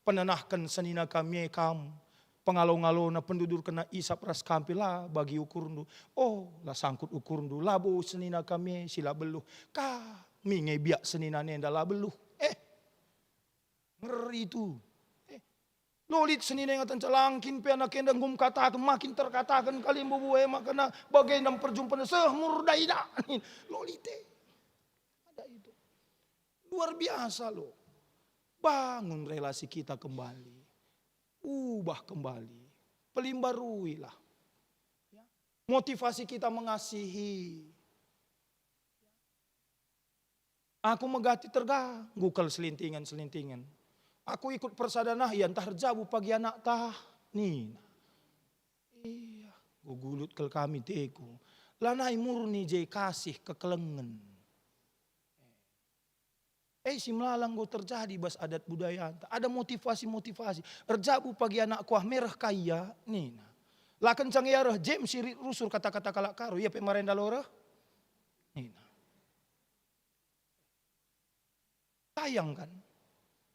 Penenahken senina kami e kam, pengalo-ngalona pendudurkenna isap ras kampi la bagi ukurndu. Oh, la sangkut ukurndu, labo senina kami e si la beluh. Kami nge biak senina nenda la beluh. Eh, ngeri tu. Eh, lolit senina ngaten calangkin pe anak enda nggum kataken, makin terkataken kalimbubu e makana bagenda mperjumpen seh murdaida. Lolit e. Ada itu. Luar biasa loh. Bangun relasi kita kembali. Ubah kembali. Pelimbaruilah. Ya. Motivasi kita mengasihi. Aku megati terganggu kal selintingen-selintingen. Aku ikut persada nah ia ntah erjabu pagi anakta, nina. Iya, gugulut kal kami teku. Lanai murni je kasih kekelengen. Eh, si melala enggo terjadi bas adat budayanta. Ada motivasi-motivasi. Erjabu pagi anakku ah, mereh ka ia, nina. La kenca nge ia reh, jem si lit rusur kata-kata kalak Karo, ia pe marenda lo reh? Nina. Sayang kan?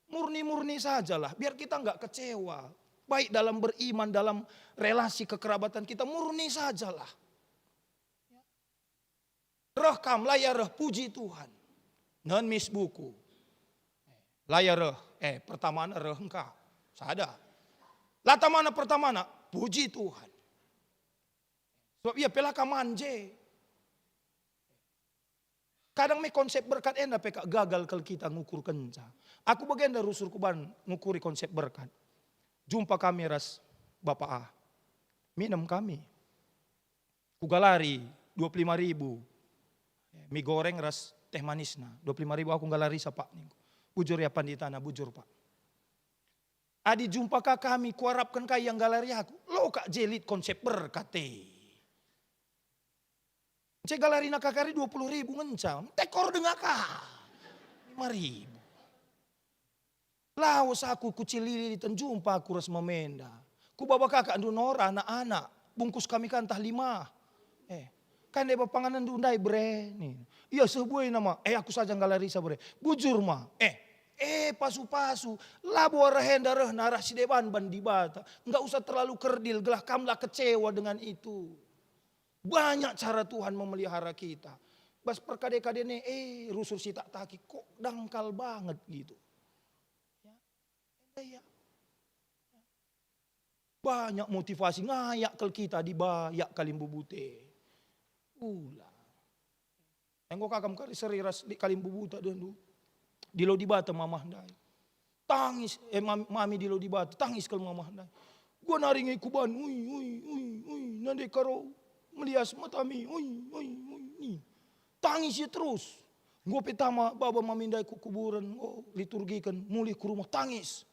Murni-murni sajalah, biar kita nggak kecewa. Baik dalam beriman, dalam relasi kekerabatan kita, murni sajalah. Reh kam, la ia reh, puji Tuhan. Nen mis buku. La ia reh, eh, pertamana reh engka. Sada. La tamana pertamana, puji Tuhan. Sebab ia pe la ka man je. Kadang me konsep berkat enda pe kak gagal kal kita ngukurkenca. Aku bagenda rusur kuban ngukuri konsep berkat. Jumpa kami ras Bapa A. Minem kami. Kugalari dua puluh lima ribu. Mi goreng ras teh manisna. Dua puluh lima ribu aku nggalari sa, Pak, ningku. Bujur ya panditana, bujur, Pak. Adi jumpa ka kami, kuarapken ka ia nggalari aku. Lo kak je lit konsep berkat e. Nce galarina kakari dua puluh ribu ngenca, tekor denga ka. Lima ribu. Lawes aku ku Cililitan, jumpa aku ras mamenda. Kubaba ka kak ndu Nora anak-anak, bungkus kami ka ntah lima. Eh, kai ndai panganenndu ndai bere? Nin. Ia seh buena ma. Eh, aku saja nggalari sa bere. Bujur ma. Eh, eh, pasu-pasu. Labo arah enda rehna arah si deban ban Dibata. Enggak usah terlalu kerdil, gelah kam la kecewa dengan itu. Banyak cara Tuhan memelihara kita. Bas perkade-kadene, eh, rusur si tak taki, kok dangkal banget gitu. Ya, enda ya. Banyak motivasi, ngayak kal kita dibayak kalimbubute. Ula. Enggo ka kam kari seri ras lit kalimbubuta dendu. Dilo Dibata mamah ndai. Tangis, eh, mam-, mami dilo Dibata, tangis kal mamah ndai. Gua nari nge kuban, ui, ui, ui, ui, nande karo melias matami, ui, ui, ui, ni. Tangis ia terus. Enggo pe tama baba mami ndai ku kuburen, enggo liturgiken, mulih ku rumah tangis.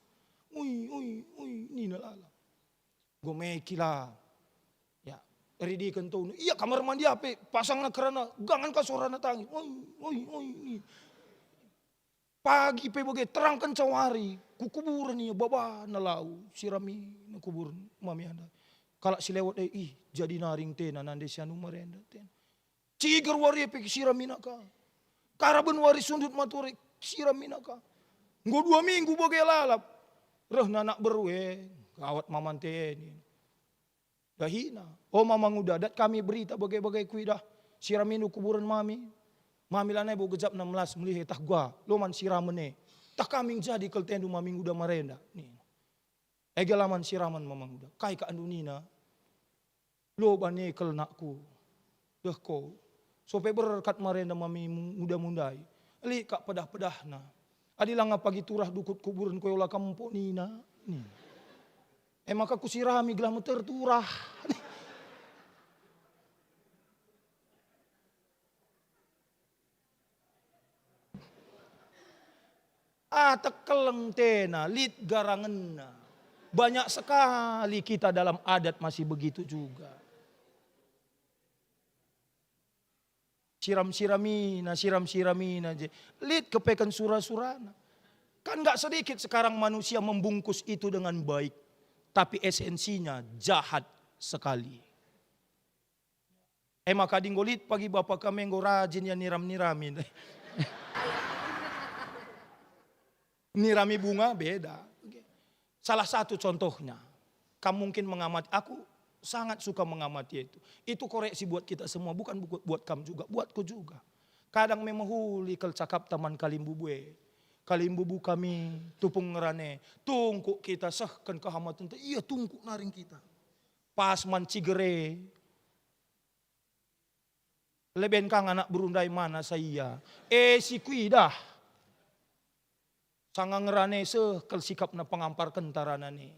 Ui, ui, ui, nina lala. Enggo me kila. Ya, ridiken tonu. Ia kamar mandi ape, pasangna kerana, gangan ka sorana tangis. Ui, ui, ui, ui. Pagi pe bage terang kenca wari, ku kuburen ia babana lau, sirami kuburen mami ndai. Kalak si lewat e, ih, jadi naring tena nande si anu marenda tena. Ciger wari e pe siramina ka. Karaben wari sundut matore siramina ka. Enggo dua minggu bage lalap. Rehna anak beru e, gawat mamante e nina. Dahina, "O Mama Nguda, dat kami berita bage-bage kuidah siramindu kuburen mami. Mami lanai bo gejapna melas melihe tah gua, loman siramen e. Tah kami jadi kal tendu Mami Nguda marenda," nina. Ege laman siramen Mama Nguda. Kai ka andu nina? Lo bane kal nakku. Deh ko. Sope berkat marenda mami mu-, muda-mundai. Lit kak pedah-pedahna. Adi langa pagi turah dukut kuburen koe ola kam empo nina. Nih. E maka kusirami gelah meter turah. Ah, tekeleng tena, lit garangenna. Banyak sekali kita dalam adat masih begitu juga. Siram-siramina, siram-siramina je. Lit kepeken sura-surana. Kan nggak sedikit sekarang manusia membungkus itu dengan baik, tapi esensinya jahat sekali. E maka adi enggo lit pagi bapa kami enggo rajin ia niram-nirami. Nirami bunga beda. Oke. Salah satu contohnya, kam mungkin mengamati, aku sangat suka mengamati itu. Itu koreksi buat kita semua, bukan buku-, buat kam juga, buatku juga. Kadang me mehuli kal cakapta man kalimbubu e. Kalimbubu kami tupung ngerana e, tungkuk kita sehken kehamatenta, ia tungkuk naring kita. Pas man ciger e, leben kang anak beru ndai mana sa ia. E, si kuidah. Sanga ngerana e seh kal sikapna pengamparkenta ranana e.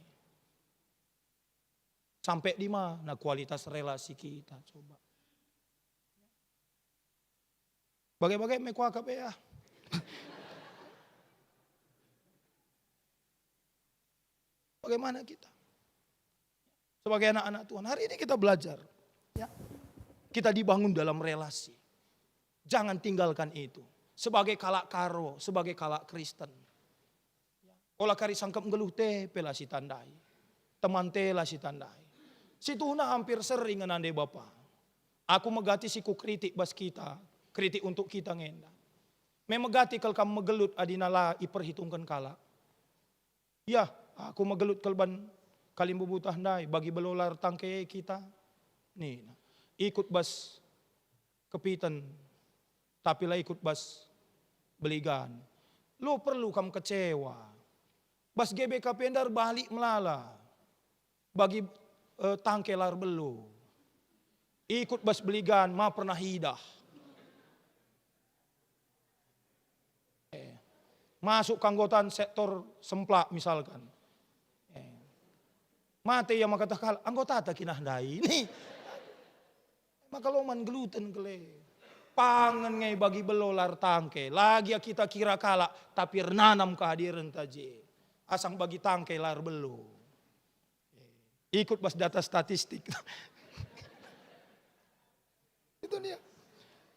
Sampe di mana kualitas relasi kita, coba. Bage-bage me kuakap e, ah. Bagaimana kita? Sebagai anak-anak Tuhan, hari ini kita belajar. Ya. Kita dibangun dalam relasi. Jangan tinggalkan itu. Sebagai kalak Karo, sebagai kalak Kristen. Ola kari sangkep nggeluh te pe la sitandai. Temanta la sitandai. Situhuna hampir sering nande bapa. Aku megati si kukritik bas kita, kritik untuk kita ngenda. Me megati kal kam megelut adina la iperhitungken kalak. Yah, aku megelut kal ban kalimbubu tah ndai, bagi belo la ertangke kita. Nina, ikut bas kepiten, tapi la ikut bas beligan. Lo perlu kam kecewa. Bas G B K P enda erbalik melala. Bagi, eh, tangke la erbelo. Ikut bas beligan, ma pernah idah. Eh, masuk keanggotaan sektor Semplak misalkan. Eh, mate ia maka tah kalak, anggotata kinah ndai. Nih. Maka loman geluten kele. Pangen nge bagi belo la ertangke. Lagi kita kira kalak, tapi ernanam kehadirenta je. Asang bagi tangke la erbelo. Ikut bas data statistik. Itu dia.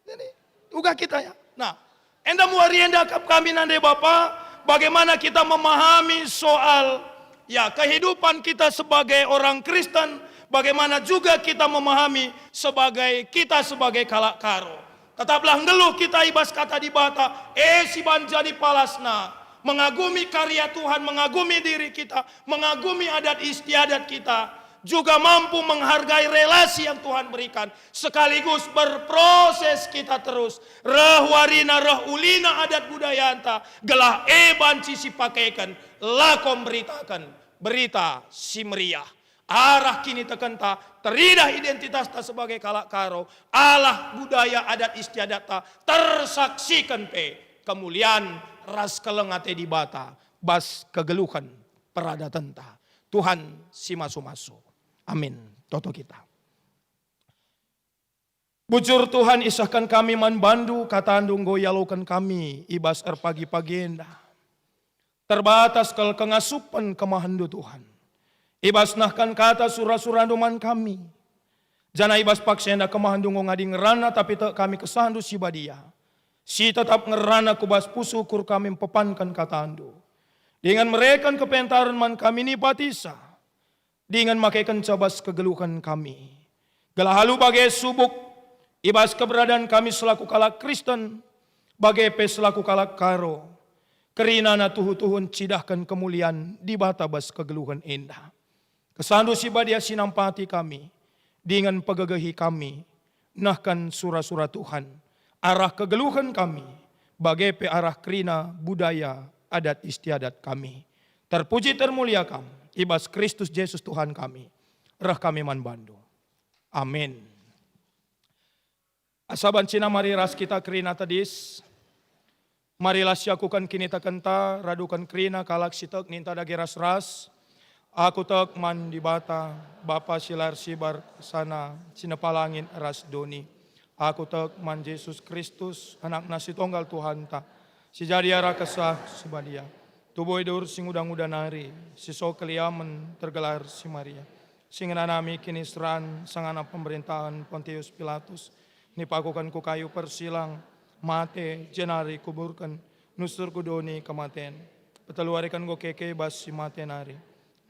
Jadi, uga kita ya. Nah, enda muari enda akap kami nande Bapa, Bagaimana kita memahami soal, ya, kehidupan kita sebagai orang Kristen, bagaimana juga kita memahami sebagai, kita sebagai kalak Karo. Tetaplah nggeluh kita i bas Kata Dibata, e si banci jadi palasna, mengagumi karya Tuhan, mengagumi diri kita, mengagumi adat istiadat kita, juga mampu menghargai relasi yang Tuhan berikan, sekaligus berproses kita terus, reh warina, reh ulina adat budayanta, gelah e banci sipakeken lako mberitaken Berita Si Meriah. Arah kinitekenta, teridah identitasta sebagai kalak Karo, arah budaya adat istiadatta, tersaksiken pe kemulian ras keleng ate Dibata bas kegeluhen peradatenta. Tuhan si masu-masu. Amin. Toto kita. Bujur Tuhan, isehken kami man bandu, kataNdu enggo ialoken kami i bas erpagi-pagi enda. Terbatas kal kengasupen kemahenNdu Tuhan. I bas nehken kata sura-suraNdu man kami. Janah i bas paksa enda kemahenNdu enggo ngadi ngerana, tapi tek kami kesahNdu si badia, si tetap ngerana ku bas pusuh ukur kami mpepanken kataNdu. Dingen mereken kepentaren man kami nipatisa, dingen makekenca bas kegeluhen kami. Gelah alu bage subuk i bas keberadan kami selaku kalak Kristen, bage pe selaku kalak Karo, kerinana tuhu-tuhu ncidahken kemulian Dibata bas kegeluhen enda. KesahNdu si badia si nampati kami, dingen pegegehi kami, nehken sura-sura Tuhan, arah kegeluhen kami, bage pe arah kerina budaya adat istiadat kami. Terpuji termulia Kam, i bas Kristus Jesus Tuhan kami, reh kami man bandu. Amin. Asa banci mari ras kita kerina tedis. Marilah siakuken kinitekenta, raduken kerina kalak si tek ninta dage ras-ras. Aku tek man Dibata, Bapa si la ersibar kuasana, si nepa langit ras doni. Aku tek man Jesus Kristus, AnakNa si tonggal Tuhanta, si jadi arah Kesah Si Badia, tubuh idur si nguda-nguda nari, si so keliamen tergelar si Maria, si ngenanami kiniseran sangana pemerintahen Pontius Pilatus, nipakuken ku kayu persilang, mate, jenari kuburken, nusur ku doni kematen. Petelu wariken enggo keke bas si mate nari.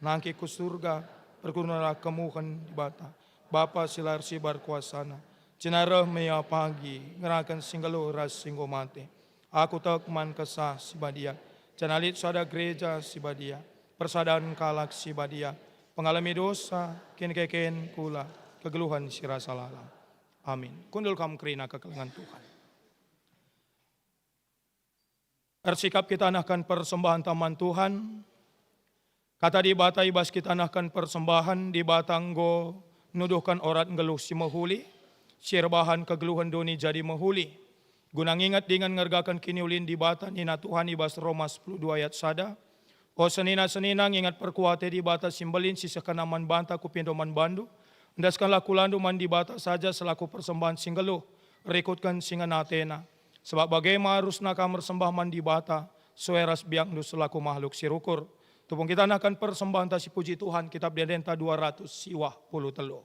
Nangkih ku Surga, pergulna kemuhen Dibata, Bapa si la ersibar kuasana. Jenari reh me Ia pagi, ngeraken si nggeluh ras si enggo mate. Aku tek man Kesah Si Badia, janah lit sada Gereja Si Badia, persadan kalak si badia, pengalemi dosa, kinikeken kula, kegeluhen si rasa lalap. Amin. Kundul kam kerina kekelengen Tuhan. Ersikap kita nehken persembahen taman Tuhan. Kata Dibata i bas kita nehken persembahen, Dibata enggo nuduhken orat nggeluh si mehuli, si erbahan kegeluhen doni jadi mehuli. Guna nginget dingen ngergaken kiniulin Dibata, nina Tuhan i bas Roma sepuluh dua ayat sada, "O senina-senina, nginget perkuah ate Dibata si mbelin si sehkenNa man banta kupindo man bandu. Endeskenlah kulandu man Dibata saja selaku persembahen si nggeluh, rikutken si ngena ateNa. Sebab bage me arusna kam ersembah man Dibata, sue ras biakndu selaku mahluk si rukur." Tupung kita nehken persembahenta si puji Tuhan, Kitab Ende-endenta dua ratus siwah puluh telu.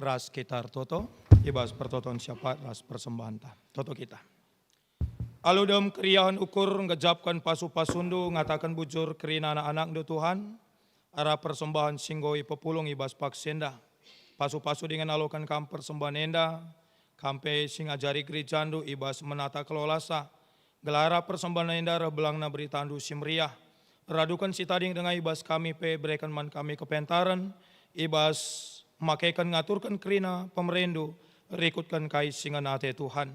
Ras kita ertoto, i bas pertoton syafaat ras persembahenta. Toto kita. Alu dem keriahen ukur ngejapken pasu-pasundu ngataken bujur kerina anak-anakndu Tuhan, arah persembahen si enggo ipepulung i bas paksa enda. Pasu-pasu dingen aloken kam persembahen enda, kam pe si ngajari gerejandu i bas menata kelolasa, gelah arah persembahen enda reh belangna beritandu si meriah. Raduken si tading denga i bas kami pe bereken man kami kepentaren, i bas makeken ngaturken kerina pemerendu, rikutken kai si ngena ate Tuhan.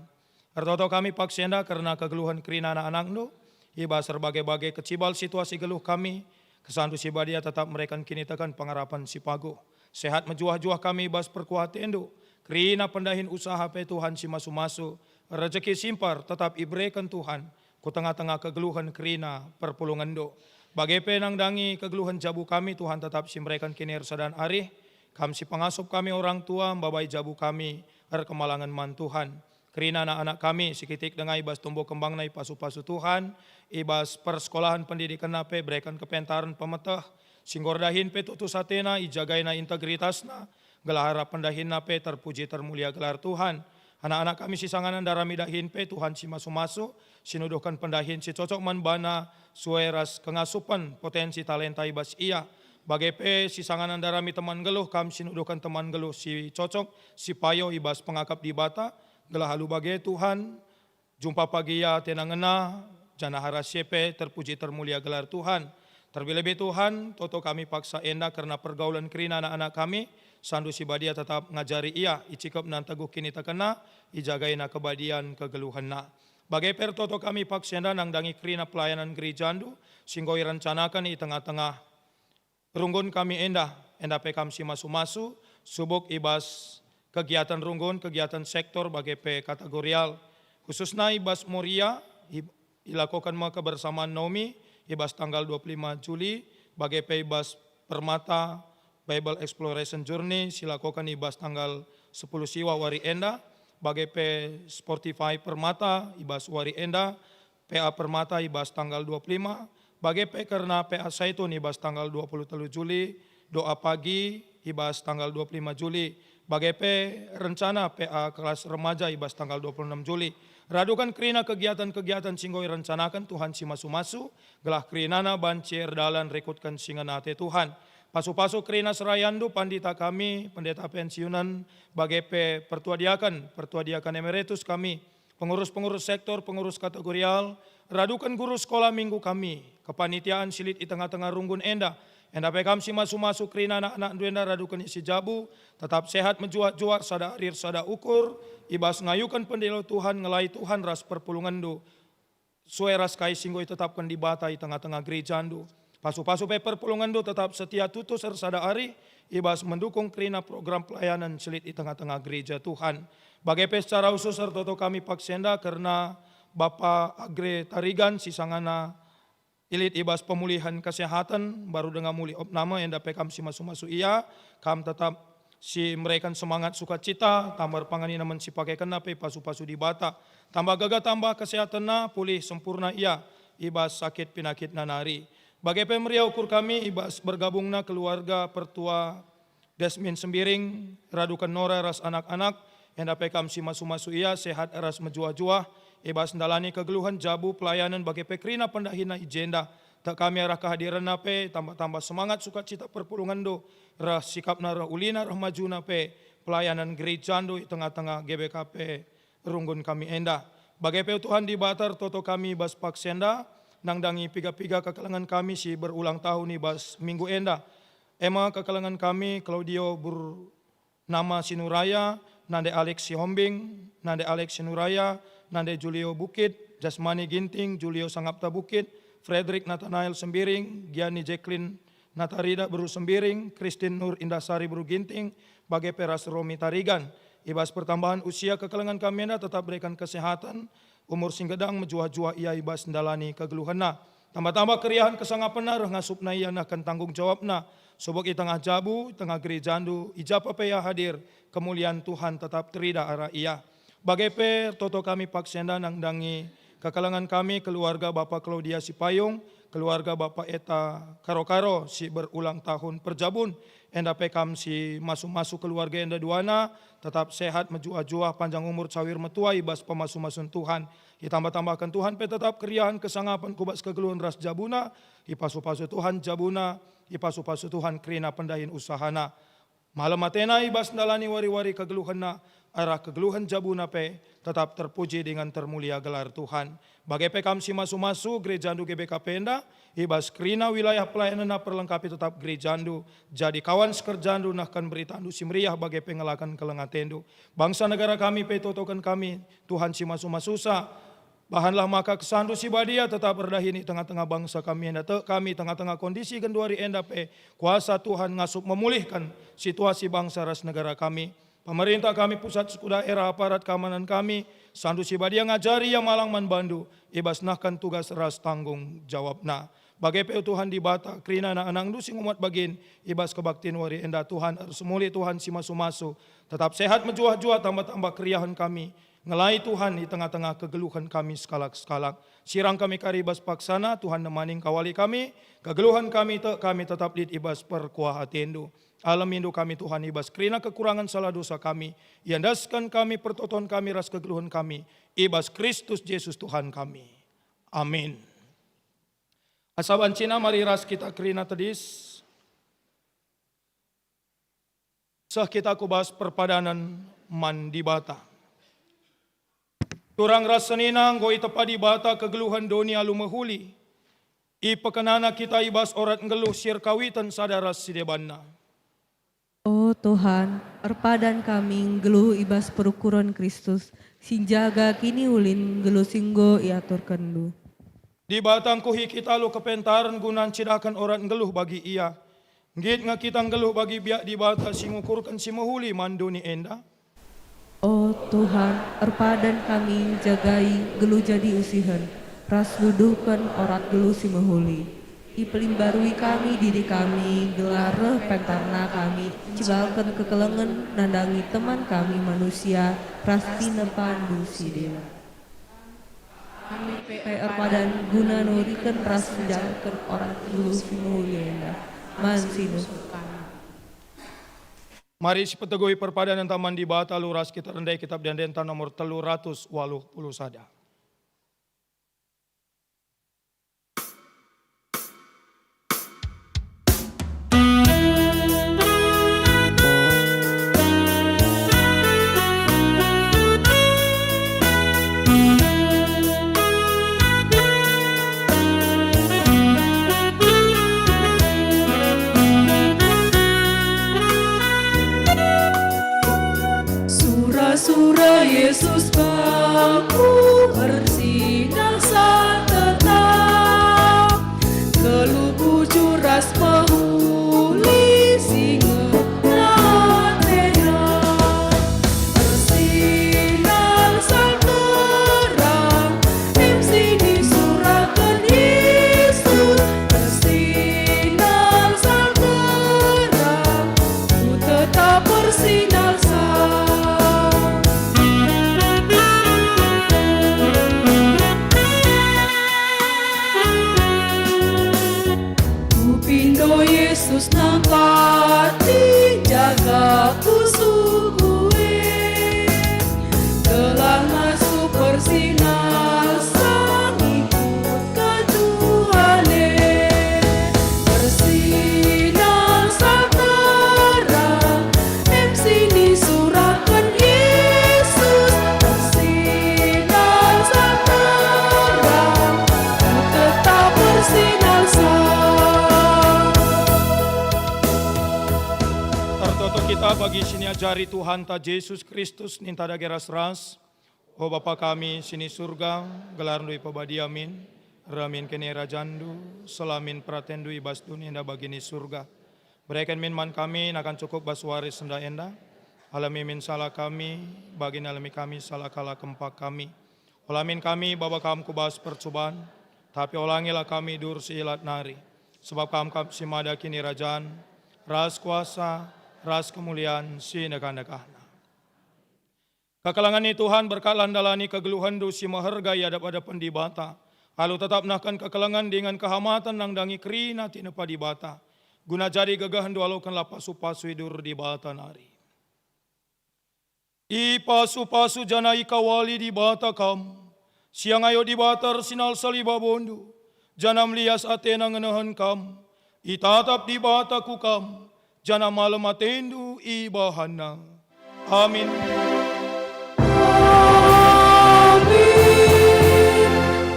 Ertoto kami paksa enda kerna kegeluhen kerina anak-anakndu, i bas erbage-bage kecibal situasi geluh kami, kesandu si badia tetap mereken kiniteken pengarapen si paguh. Sehat mejuah-juah kami i bas perkuah atendu, kerina pendahin usaha pe Tuhan si masu-masu, rejeki simpar tetap ibereken Tuhan, ku tengah-tengah kegeluhen kerina perpulungenndu. Bage pe nandangi kegeluhen jabu kami Tuhan tetap si mereken kinier sadan arih, kam si pengasup kami orang tua mbabai jabu kami erkemalangen man Tuhan. Kerina anak-anak kami si kitik denga i bas tumbuh kembangna i pasu-pasu Tuhan, i bas persekolahen pendidikenna pe bereken kepentaren pemeteh, si enggo erdahin pe tutus atena, ijagaina integritasna, gelah arah pendahinna pe terpuji termulia gelar Tuhan. Anak-anak kami si sangana ndarami dahin pe Tuhan si masu-masu, si nuduhken pendahin si cocok man bana, sue ras kengasupen potensi talenta i bas ia. Bage pe si sangana ndarami teman nggeluh kam si nuduhken teman nggeluh si cocok, si payo i bas pengakap Dibata, gelah alu bage Tuhan, jumpa pagi ia atena ngena, janah arah si e pe terpuji termulia gelar Tuhan. Terlebih-lebih Tuhan, toto kami paksa enda kerna pergaulen kerina anak-anak kami, sandu si badia tetap ngajari ia, icikepna nteguh kinitekenna, ijagaina kebadian kegeluhenna. Bage pe ertoto kami paksa enda nandangi kerina pelayanan gerejandu, si enggo irencanaken i tengah-tengah runggun kami enda, enda pe kam si masu-masu, subuk i bas kegiatan runggun, kegiatan sektor bage pe kategorial. Khususna i bas Moria, i-, ilakoken me kebersamaan Naomi i bas tanggal dua puluh lima Juli, bage pe i bas Permata Bible Exploration Journey si ilakoken i bas tanggal sepuluh siwa wari enda, bage pe Sportify Permata i bas wari enda, P A Permata i bas tanggal dua puluh lima, bage pe kerna P A Saitun i bas tanggal dua puluh telu Juli, doa pagi i bas tanggal dua puluh lima Juli, bage pe rencana P A kelas remaja i bas tanggal dua puluh enam Juli. Raduken kerina kegiatan-kegiatan si enggo irencanaken Tuhan si masu-masu, gelah kerinana banci erdalan rikutken si ngena ate Tuhan. Pasu-pasu kerina serayandu, pandita kami, pendeta pensiunen, bage pe pertua diaken, pertua diaken emeritus kami, pengurus-pengurus sektor, pengurus kategorial, raduken guru sekolah minggu kami, kepanitiaan si lit i tengah-tengah runggun enda. Enda pe kam si masu-masu kerina anak-anakndu enda raduken isi jabu, tetap sehat mejuah-juah sada arir sada ukur, i bas ngayuken pendilo Tuhan ngelai Tuhan ras perpulungenndu, sue ras kai si enggo itetapken Dibata i tengah-tengah gerejandu. Pasu-pasu pe perpulungenndu tetap setia tutus ersada arih i bas mendukung kerina program pelayanan si lit i tengah-tengah gereja Tuhan. Bage pe secara khusus ertoto kami paksa enda kerna Bapa Agre Tarigan si sangana ilit i bas pemulihen kesehatan, baru denga mulih opname, enda pe kam si masu-masu ia, kam tetap si mereken semangat sukacita, tambah erpanganina men si pakekenna pe pasu-pasu Dibata. Tambah gagah, tambah kesehatenna, pulih sempurna ia i bas sakit penakitna nari. Bage pe meriah ukur kami i bas bergabungna keluarga pertua Desmin Sembiring, raduken Nora ras anak-anak, enda pe kam si masu-masu ia sehat ras mejuah-juah, i bas ndalani kegeluhen jabu pelayanen bage pe kerina pendahina i jenda. Tek kami arah kehadirenna pe tambah-tambah semangat sukacita perpulungenndu, reh sikapna, reh ulina, reh majuna pe pelayanan gerejandu i tengah-tengah G B K P runggun kami enda. Bage pe Tuhan Dibata ertoto kami bas paksa enda, nandangi piga-piga kekelengen kami si berulang tahun i bas minggu enda. Ema kekelengen kami Claudio Bur-, Nama Sinuraya, Nande Alex Sihombing, Nande Alex Sinuraya, Nande Julio Bukit, Jasmani Ginting, Julio Sangapta Bukit, Frederick Nathanael Sembiring, Gianni Jacqueline Natarida Beru Sembiring, Christine Nur Indahsari Beru Ginting, bage pe ras Romi Tarigan. I bas pertambahan usia kekelengen kami enda tetap bereken kesehatan, umur si nggedang, mejuah-juah ia i bas ndalani kegeluhenna. Tambah-tambah keriahen kesangapenna reh ngasupna ia nehken tanggung jawabna, subuk i tengah jabu, i tengah gerejandu, i ja pe ia hadir, kemulian Tuhan tetap terida arah ia. Bage pe ertoto kami paksa enda nandangi kekelengen kami keluarga Bapa Claudia Sipayung, keluarga Bapa Eta Karo-Karo si berulang tahun perjabun, Enda pe kam si masu-masu keluarga enda duana, tetap sehat, mejuah-juah, panjang umur, cawir metua i bas pemasu-masun Tuhan. Itambah-tambahken Tuhan pe tetap keriahen, kesangapen ku bas kegeluhen ras jabuna, ipasu-pasu Tuhan jabuna, ipasu-pasu Tuhan kerina pendahin usahana. Malem atena i bas ndalani wari-wari kegeluhenna, arah kegeluhen jabuna pe tetap terpuji dingen termulia gelar Tuhan. Bage pe kam si masu-masu gerejandu G B K P enda, i bas kerina wilayah pelayanenna perlengkapi tetap gerejandu, jadi kawan sekerjandu nehken beritandu si meriah bage pe ngelaken keleng atendu. Bangsa negara kami pe itotoken kami, Tuhan si masu-masusa, bahanlah maka kesandu si badia tetap erdahin i tengah-tengah bangsa kami enda, tek kami tengah-tengah kondisi genduari enda pe, kuasa Tuhan ngasup memulihken situasi bangsa ras negara kami. Pemerintah kami pusat sekuda era aparat keamanan kami, sandu si badia ngajari ia malang man bandu, i bas nehken tugas ras tanggung jawabna. Bage pe Tuhan Dibata, kerina anak-anakndu si ngumat bagin, i bas kebaktin wari enda Tuhan, ersemuli Tuhan si masu-masu, tetap sehat mejuah-juah tambah-tambah keriahen kami, ngelai Tuhan i tengah-tengah kegeluhen kami sekalak-sekalak. Sirang kami kari i bas paksana, Tuhan nemani ngkawali kami, kegeluhen kami tek kami tetap lit i bas perkuah atendu. Alemindu kami Tuhan i bas kerina kekurangen salah dosa kami. Iendesken kami pertoton kami ras kegeluhen kami i bas Kristus Jesus Tuhan kami. Amin. Asa bancina mari ras kita kerina tedis. Seh kita ku bas perpadanen man Dibata. Turang ras senina enggo itepa Dibata kegeluhen doni alu mehuli. Ipekenana kita i bas orat nggeluh si erkawiten sada ras si debanna. O Tuhan, erpadan kami nggeluh i bas perukuren Kristus, si njaga kiniulin nggeluh si enggo iaturkenNdu. Dibata ngkuhi kita alu kepentaren guna ncidahken orat nggeluh bagi Ia. Nggit nge kita nggeluh bagi biak Dibata si ngukurken si mehuli man doni enda? O Tuhan, erpadan kami njagai geluh jadi usihen, ras nuduhken orat geluh si mehuli. Ipelimbarui kami diri kami, gelah reh pentarna kami, ncibalken kekelengen nandangi teman kami manusia, ras tinepaNdu si deban. Kami pe erpadan guna nuriken ras njaken orat geluh si mehuli enda man si nukur kami. Mari sipeteguhi perpadanenta man Dibata alu ras kita rendai Kitab Ende-endenta nomor telu ratus waluh puluh sada. Sura-sura Yesus bangku ersinar saltetap, geluh bujur ras mehuli si ngena atena. Ersinar salterang, em si nisuraken Yesus. Ersinar salterang, ku tetap ersinar sa. Kupindo Yesus nampati, jaga ku suku e. Telah ngasup ersinar sa ngikut Tuhan e. Ersinar salterang, em si nisuraken Yesus. Ersinar salterang, ku tetap ersinar sa. Ertoto kita bagi si niajari Tuhanta Jesus Kristus, ninta dage ras-ras. O Bapa kami si ni Surga, gelarNdu ipebadia min, reh min kiniarajanNdu, seh min peratenNdu i bas doni enda bagi ni Surga. Bereken min man kami nakan cukup bas wari si enda-enda. Alemi min salah kami, bagi nalemi kami salah kalak kempak kami. Ola min kami baba Kam ku bas percuban, tapi olangilah kami dur si ilat nari. Sebab Kam kap si mada kinirajan, ras kuasa, ras kemulian si ndekah-ndekahna. Kekelengen ni Tuhan berkatlah ndalani kegeluhenNdu si meherga i adep-adepen Dibata, alu tetap nehken kekelengen dingen kehamaten nandangi kerina tinepa Dibata. guna jadi gegehndu alokenlah pasu-pasu idur Dibata nari. Ipasu-pasu janah ikawali Dibata kam, siang ayo Dibata ersinalsal i babondu, janah melias atena ngenehen kam, itatap Dibata ku kam, janah malem atendu ibahanNa. Amin. Amin. Amin.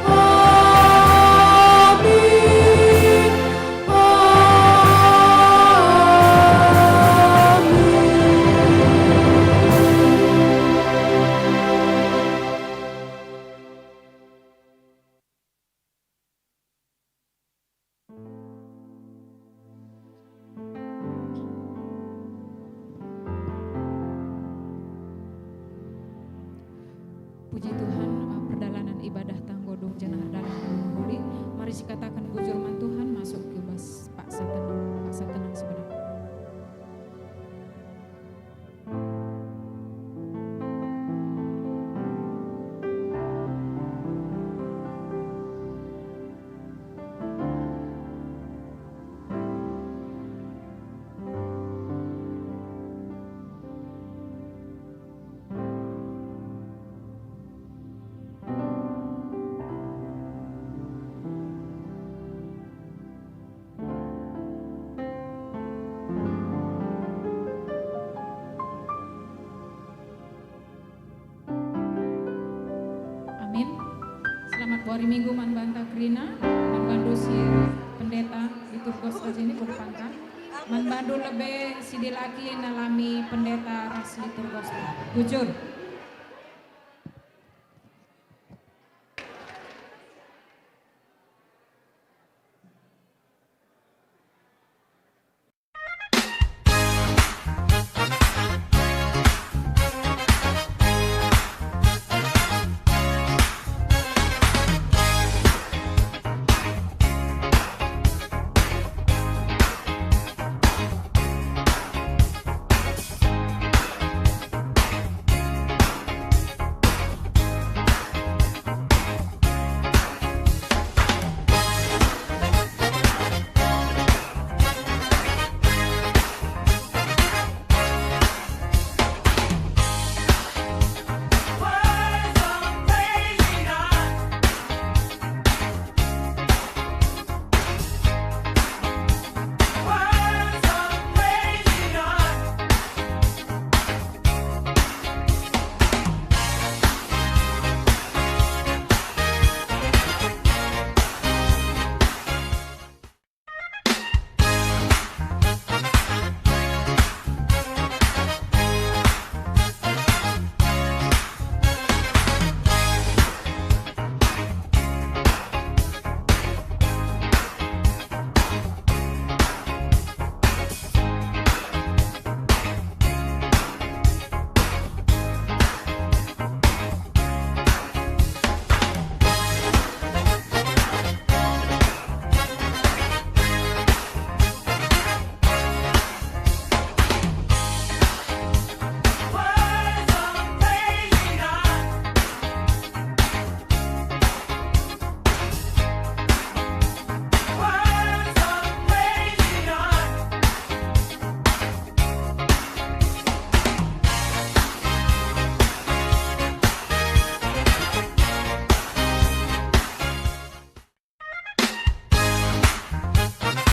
Amin. Puji Tuhan, eh, perdalanen ibadah tanggo dung janah erdalan mehuli. Mari sikataken bujur man Tuhan, masuk ke bas paksa tenang, paksa tenang sebentar. Amin. Selamat wari Minggu man banta kerina, man bandu si pendeta liturgos ras ini ku depanta, man bandu lebe si dilaki nalami pendeta ras liturgos. Bujur.